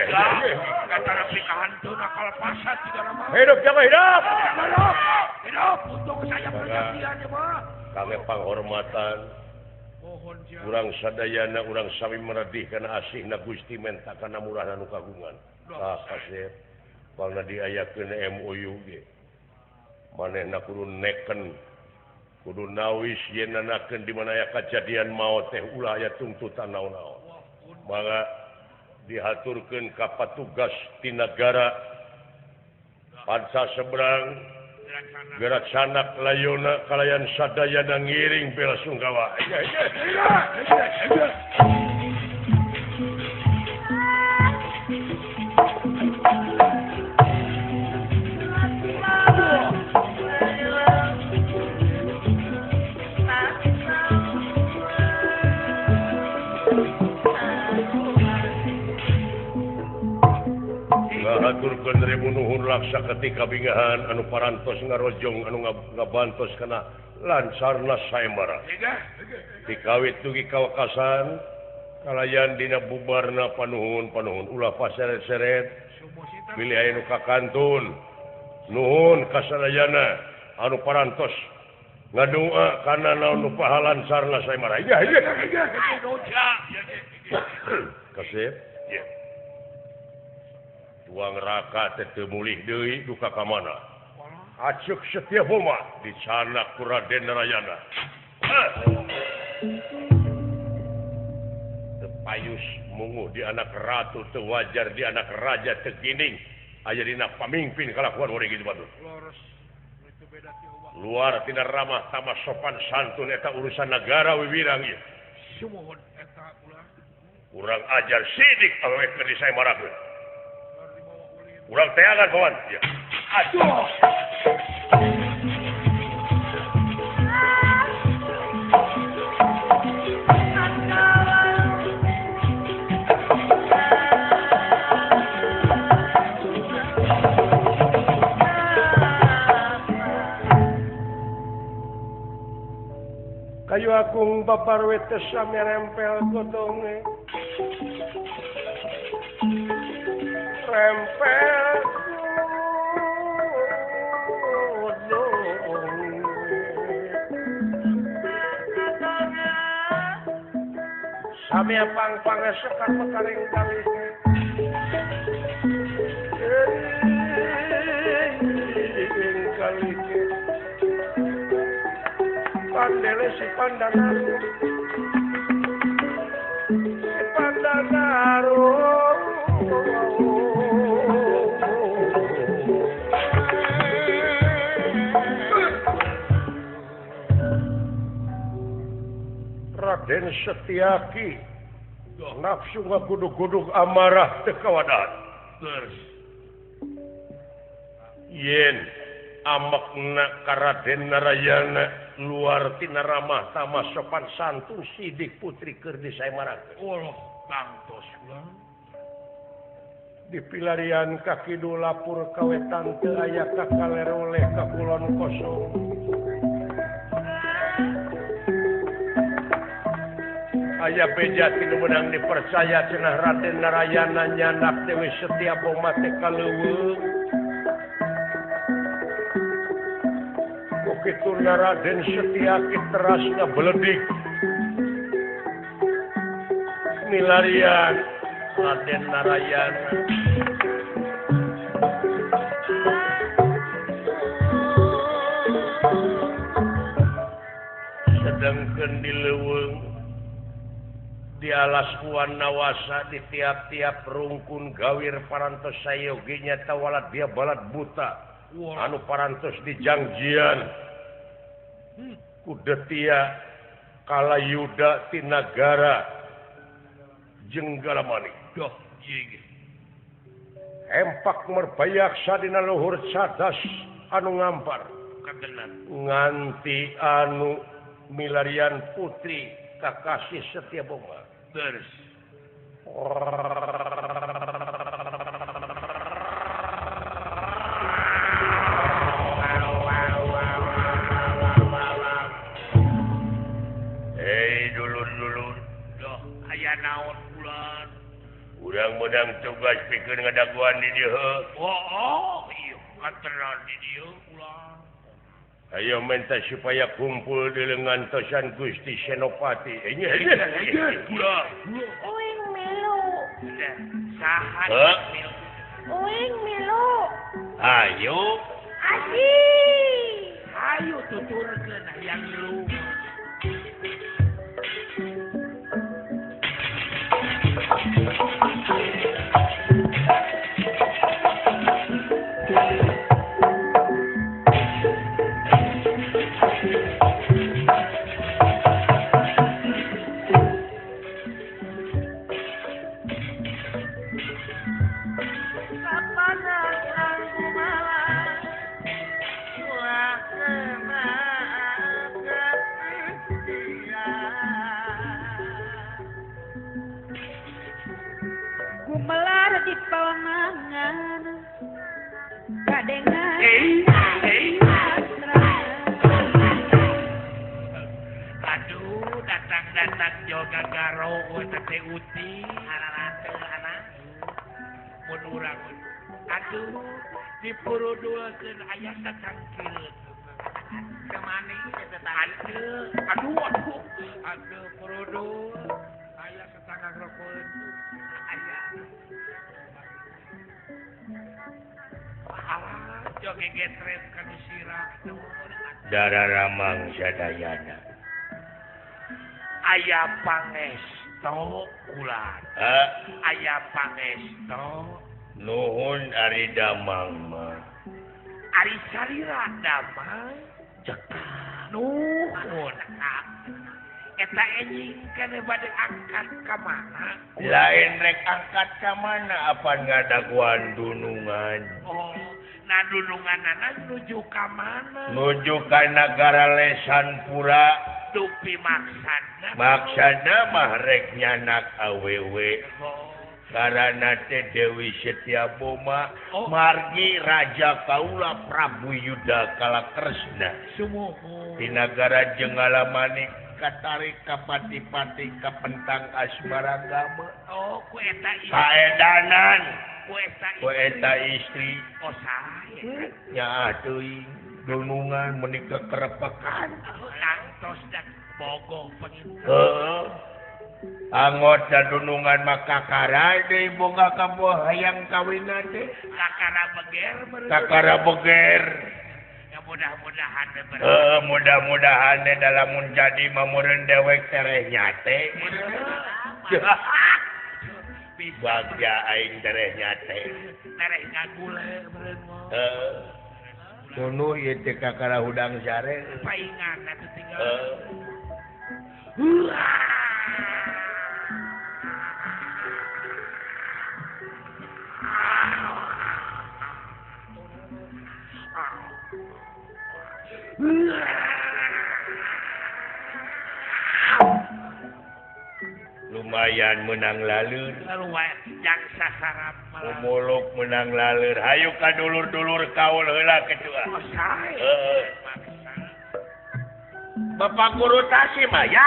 Katara pikahanteuna kalepasan tidak mah. Hidup jaga hidup. Hidup. Hidup untuk saya perjanjian mah. Kami panghormatan. Urang sadayana urang sami meredih kana asihna Gusti menta kana murahna nu kagungan. Tah kasep pangna diayakeun MOU ge. Manehna kudu neken kudu nawis yen nanakeun di mana aya kajadian maot teh ulah aya tuntutan naon-naon. Mangga dihaturkeun ka patugas ti nagara Pansa seberang gerak sanak layona kalayan sadayana ngiring bela sungkawa. Haturkeun ribu nuhun laksa ketika bingahan anu parantos ngarojong anu ngabantos kana lancarna sayembara. Dikawit dugi kawakasan kalayan dina bubarna panuhun-panuhun ulah paseret-seret bilih aya nu kakantun. Nuhun kasadayana anu parantos ngadua kana naon nu pahalancarna sayembara. Iya iya. Kasep. Iya. Tuang raka teh teu mulih deui duka ka mana? Aceuk Setia Boma dicanak ku Raden Narayana. Teu payus munguh di anak ratu teu wajar di anak raja teu gining aya dina pamimpin kalakuan urang kitu batur. Luar tina ramah tamah sopan santun eta urusan nagara wiwirang ieu. Sumuhun eta ulah. Urang ajar sidik awewe keur disayembarakeun. Urang teangan kawan. Ya. Aduh. Kayu akung babar we teh sami rempel godonge. Rempel godonge. Sami pang-pang sekar mekaring kalih. Kalih. Pandele si Pandanaru, si Pandanaru. Raden Setiaki nafsu ngagudug-gudug amarah teu kawadan. Yen amakna ka Raden Narayana luar tina ramah tamah sopan santun sidik putri keur disayembarakeun. Allah tangtos ulah. Dipilarian ka kidul lapur ka wetan teu aya ka kaler oleh ka kulon kosong. Aya beja tinu meunang dipercaya cenah Raden Narayana nyanak Dewi Setia Boma teh ka leuweung. Kitu Raden Setiaki teras ngabeledik milarian Raden Narayana. Sedangkeun di leuweung di alas Wanawasa di tiap-tiap rungkun gawir parantos sayogi nyata walad dia balad buta anu parantos di jangjian kudetia kalayuda tinagara Jenggalamani. Doh jing empak merbayaksa dina luhur cadas anu ngampar nganti anu milarian putri kakasih Setia Boma. Terus naon bulan urang meunang tugas pikeun ngadaguan di dieu. Oh, ieu katenan di dieu ulah. Ayo minta supaya kumpul di lengan tosan Gusti Senopati. Ulah. Uing milu. Saha milu? Uing milu. Ayo. Asi. Ayo tuturkeun hayang milu. Kapanan Datang-datang joga garo we teh uti ararate anak. Mun urang aduh dipurudulkeun aya satangkireun. Kemana eta aduh aduh aduh aduh purudul aya satangkang rokoeun aya. Alah joge getrep ka sirah Dara Ramang sadayana. Aya pangesto ulan. Aya pangesto. Nuhun ari damang mah. Ari salira damang cekap. Nuhun. Eta enjing kene bade angkat ka mana? Lain rek angkat ka mana apan ngadaguan dunungan. Oh. Nah dununganana nuju ka mana? Nuju ka nagara Lesanpura. Dupi maksadna. Maksadna mah rek nyanak awewe. Oh. Karana teh Dewi Setiaboma oh. Margi Raja Kaula Prabu Yuda Kalakresna. Sumuhun. Di nagara Jenggala Manik katarik ka pati-pati kapentang asmaragama. Oh, ku eta istri. Kaedanan. Ku eta istri. Oh, sae. Nyaah teuing dunungan meuni kekerepekan. Tangtos dak bogoh panginten. Heeh. Angot da dunungan mah kakara deui boga kaboh hayang kawinna teh. Kakara beger meureun. Kakara beger. Ya mudah-mudahan mudah-mudahan dalam jadi meureun dewek tereh nyate. Bagja aing tereh nyate. Tereh ngagule meureun mah. Heeh. Tunuh ieu teh kakara hudang sare. Paingan atuh tinggal. Lumayan menang laleur. Yang sasarap umuluk menang laleur. Hayu ka dulur-dulur kaul heula ketua. Oh, sae. Heeh. Bapak guru tasi mah ya.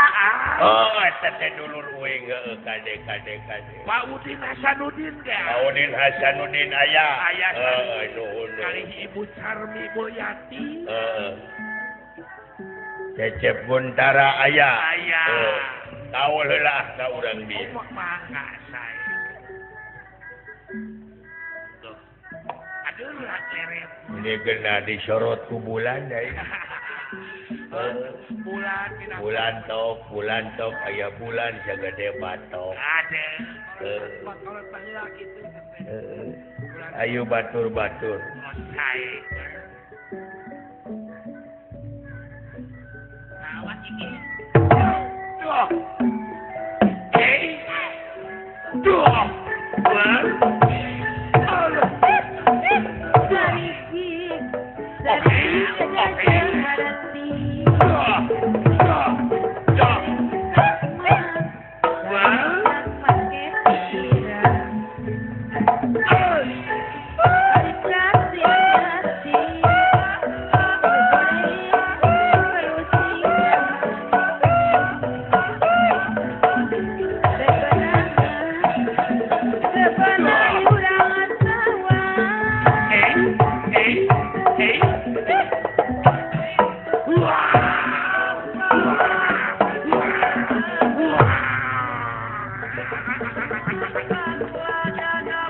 Oh, eta teh dulur uing heueuh kade kade kade. Pak Udin Hasanuddin ge. Pak Udin Hasanuddin aya. Aya. Heeh, nuhun. Kali Ibu Carmi Boyati. Heeh. Cecep Guntara aya. Aya. Kaul heula ka urang dieu. Oh, mangga sae. Tuh. Aduh leret. Ini geuna disorot ku bulan deui. Bulan bulan top aya bulan sagede batok. Ade. Ayo batur-batur. Oh, sae. Awas iki. Duh. Eh. Duh.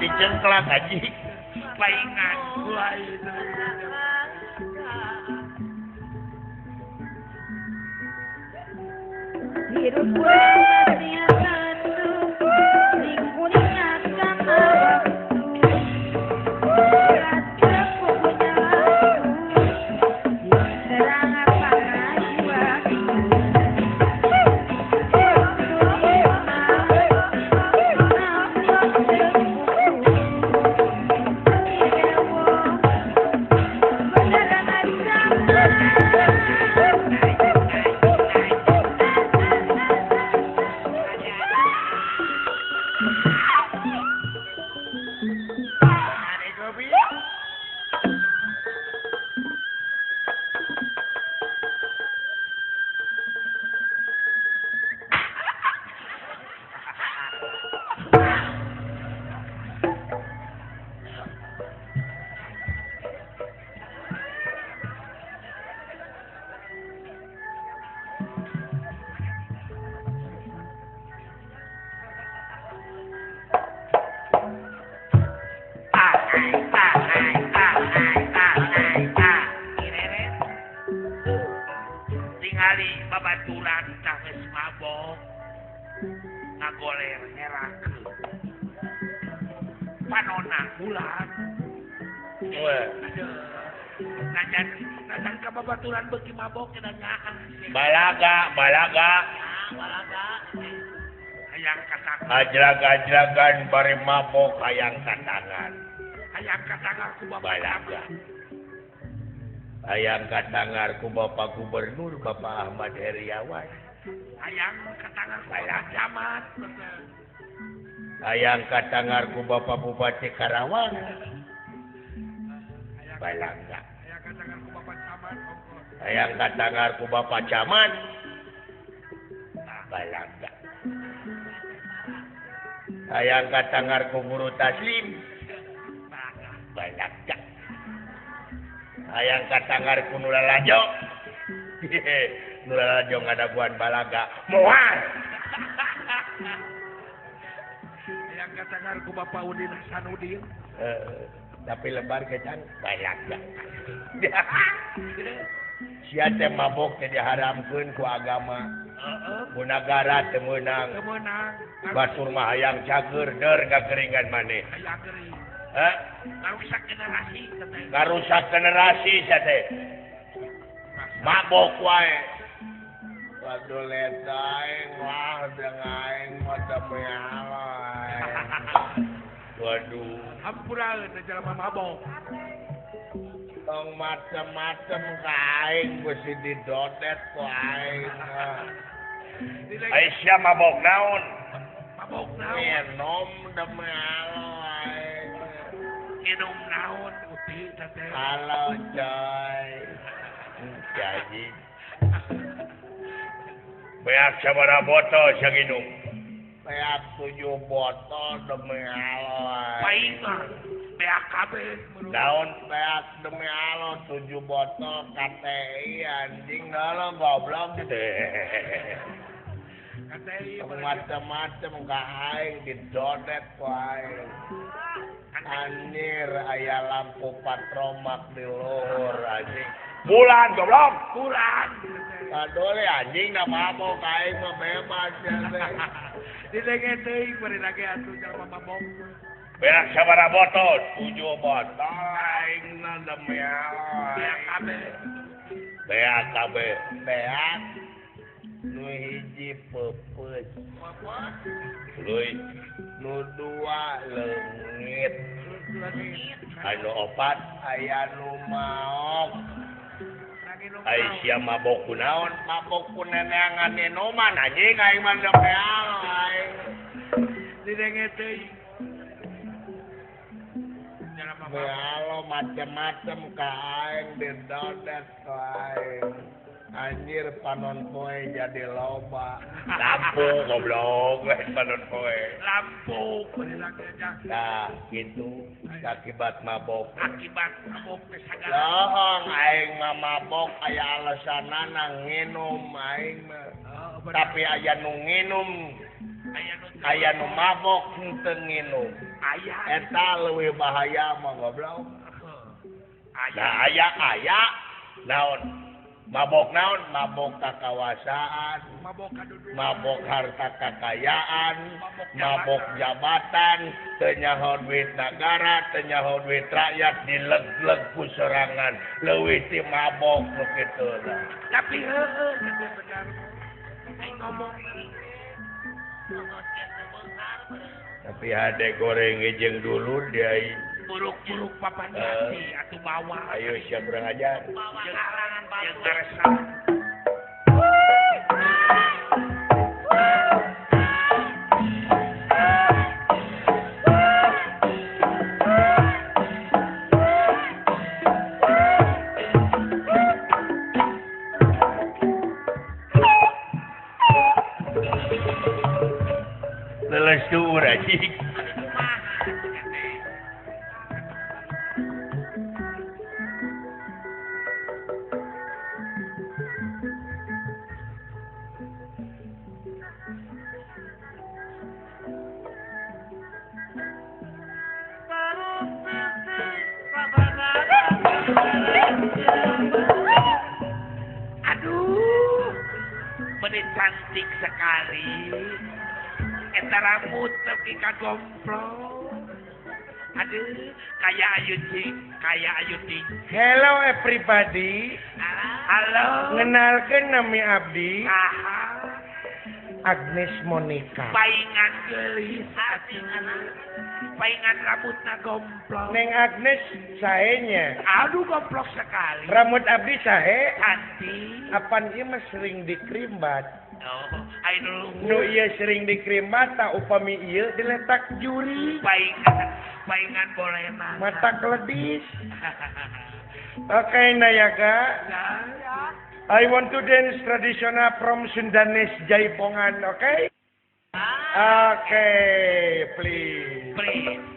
Dicengklak haji paingan Bocah geus mabok ngagoler ngerakeun. Panona bulan. Aduh. Najan najan ka babaturan beuki mabok cenah nyaah. Balaga, balaga. Balaga. Hayang katangan. Ajrag-ajragan bari mabok hayang katangan. Hayang katangan ku bapak. Balaga. Hayang katangar ku Bapak Gubernur Bapak Ahmad Heriawan. Hayang katangar ku Bapak Camat. Hayang katangar ku Bapak Bupati Karawang. Balaga. Hayang katangar ku Bapak Camat. Hayang katangar ku Bapak Camat. Balaga. Hayang katangar ku Guru Taslim. Balaga. Hayang katangar ku nu lalajo. Nu lalajo ngadaguan balaga. Moal. Hayang katangar ku Bapak Udin Hasanuddin. Tapi lebar kecan balaga. Sia teh mabok teh diharamkeun ku agama. Ku nagara teu meunang. Teu meunang. Batur mah hayang cager deur kageringan maneh. Hayang gering. Hah? Ngarusak generasi teh. Ngarusak generasi sia teh. Mabok wae. Waduh leta aing wah jeung aing mah teu meala. Waduh. Hampura teh jelema mabok. Tong macem-macem ka aing beusi didodet ku aing. Ai sia mabok naon? Mabok naon? Minum demi Allah aing. Minum naon uti teh. Halo coy. Jadi beak sabaraha botol sia nginum? Beak 7 botol demi Allah. Paing beak kabeh. Naon beak demi Allah 7 botol KTI anjing dalam goblok. KTI macem-macem ka aing didodet ku aing. Anjir aya lampu patromak di luhur anjing. Bulan goblok, bulan. Kadole anjing da mabok aing mah bebas ya teh. Dilenge teuing bari lagi atuh jelema mabok. Beak sabaraha botol? 7 botol aing na demi Allah. Beak kabeh. Beak kabeh. Beak nu hiji peupeut. Tuluy nu 2 leungit. Anu 4 aya nu maok. Ai sia mabok ku naon? Mabok ku neneangan minuman anjing aing mah demi Allah aing. Dilenge teuing. Halo macem-macem ka aing didodet ku aing. Anjir panon poe jadi loba. Lampu goblok panon poe. Lampu aja. Nah, gitu akibat mabok. Akibat mabok teh sagala. Lohong aing mah mabok aya alasanana nginum aing mah. Oh, tapi aya nu nginum, aya nu mabok henteu nginum. Aya eta leuwih bahaya mah goblok. Nah, aya aya naon? Mabok naon? Mabok kakawasaan, mabok harta kekayaan, mabok jabatan, teu nyaho duit nagara, teu nyaho duit rakyat, dileg-leg ku sorangan, leuwih ti mabok nu kitu. Tapi heueuh teh bener. Aing ngomong tapi hade goreng jeung dulur dia buruk-buruk papan jati atuh bawa. Ayo siap urang ajar. Bawa karangan batu. Leles tuh anjing. Meni cantik sekali. Eta rambut tepi ka gomplong. Aduh, kayak Ayu Ting, kayak Ayu Ting. Hello everybody. Halo. Ngenalkeun nami abdi. Aha. Agnes Monica. Paingan geulis atuh. Paingan rambutna gomplong. Neng Agnes saenya. Aduh gomplong sekali. Rambut abdi sae. Cantik. Apan ieu mah sering dikrimbat. Oh, ayo nu ieu sering dikrimbat tak upami ieu diletak juri. Paingan, paingan boleh mata keledis. Oke, Nayaka. I want to dance traditional from Sundanese Jaipongan, oke? Okay? Oke, okay, please. Please.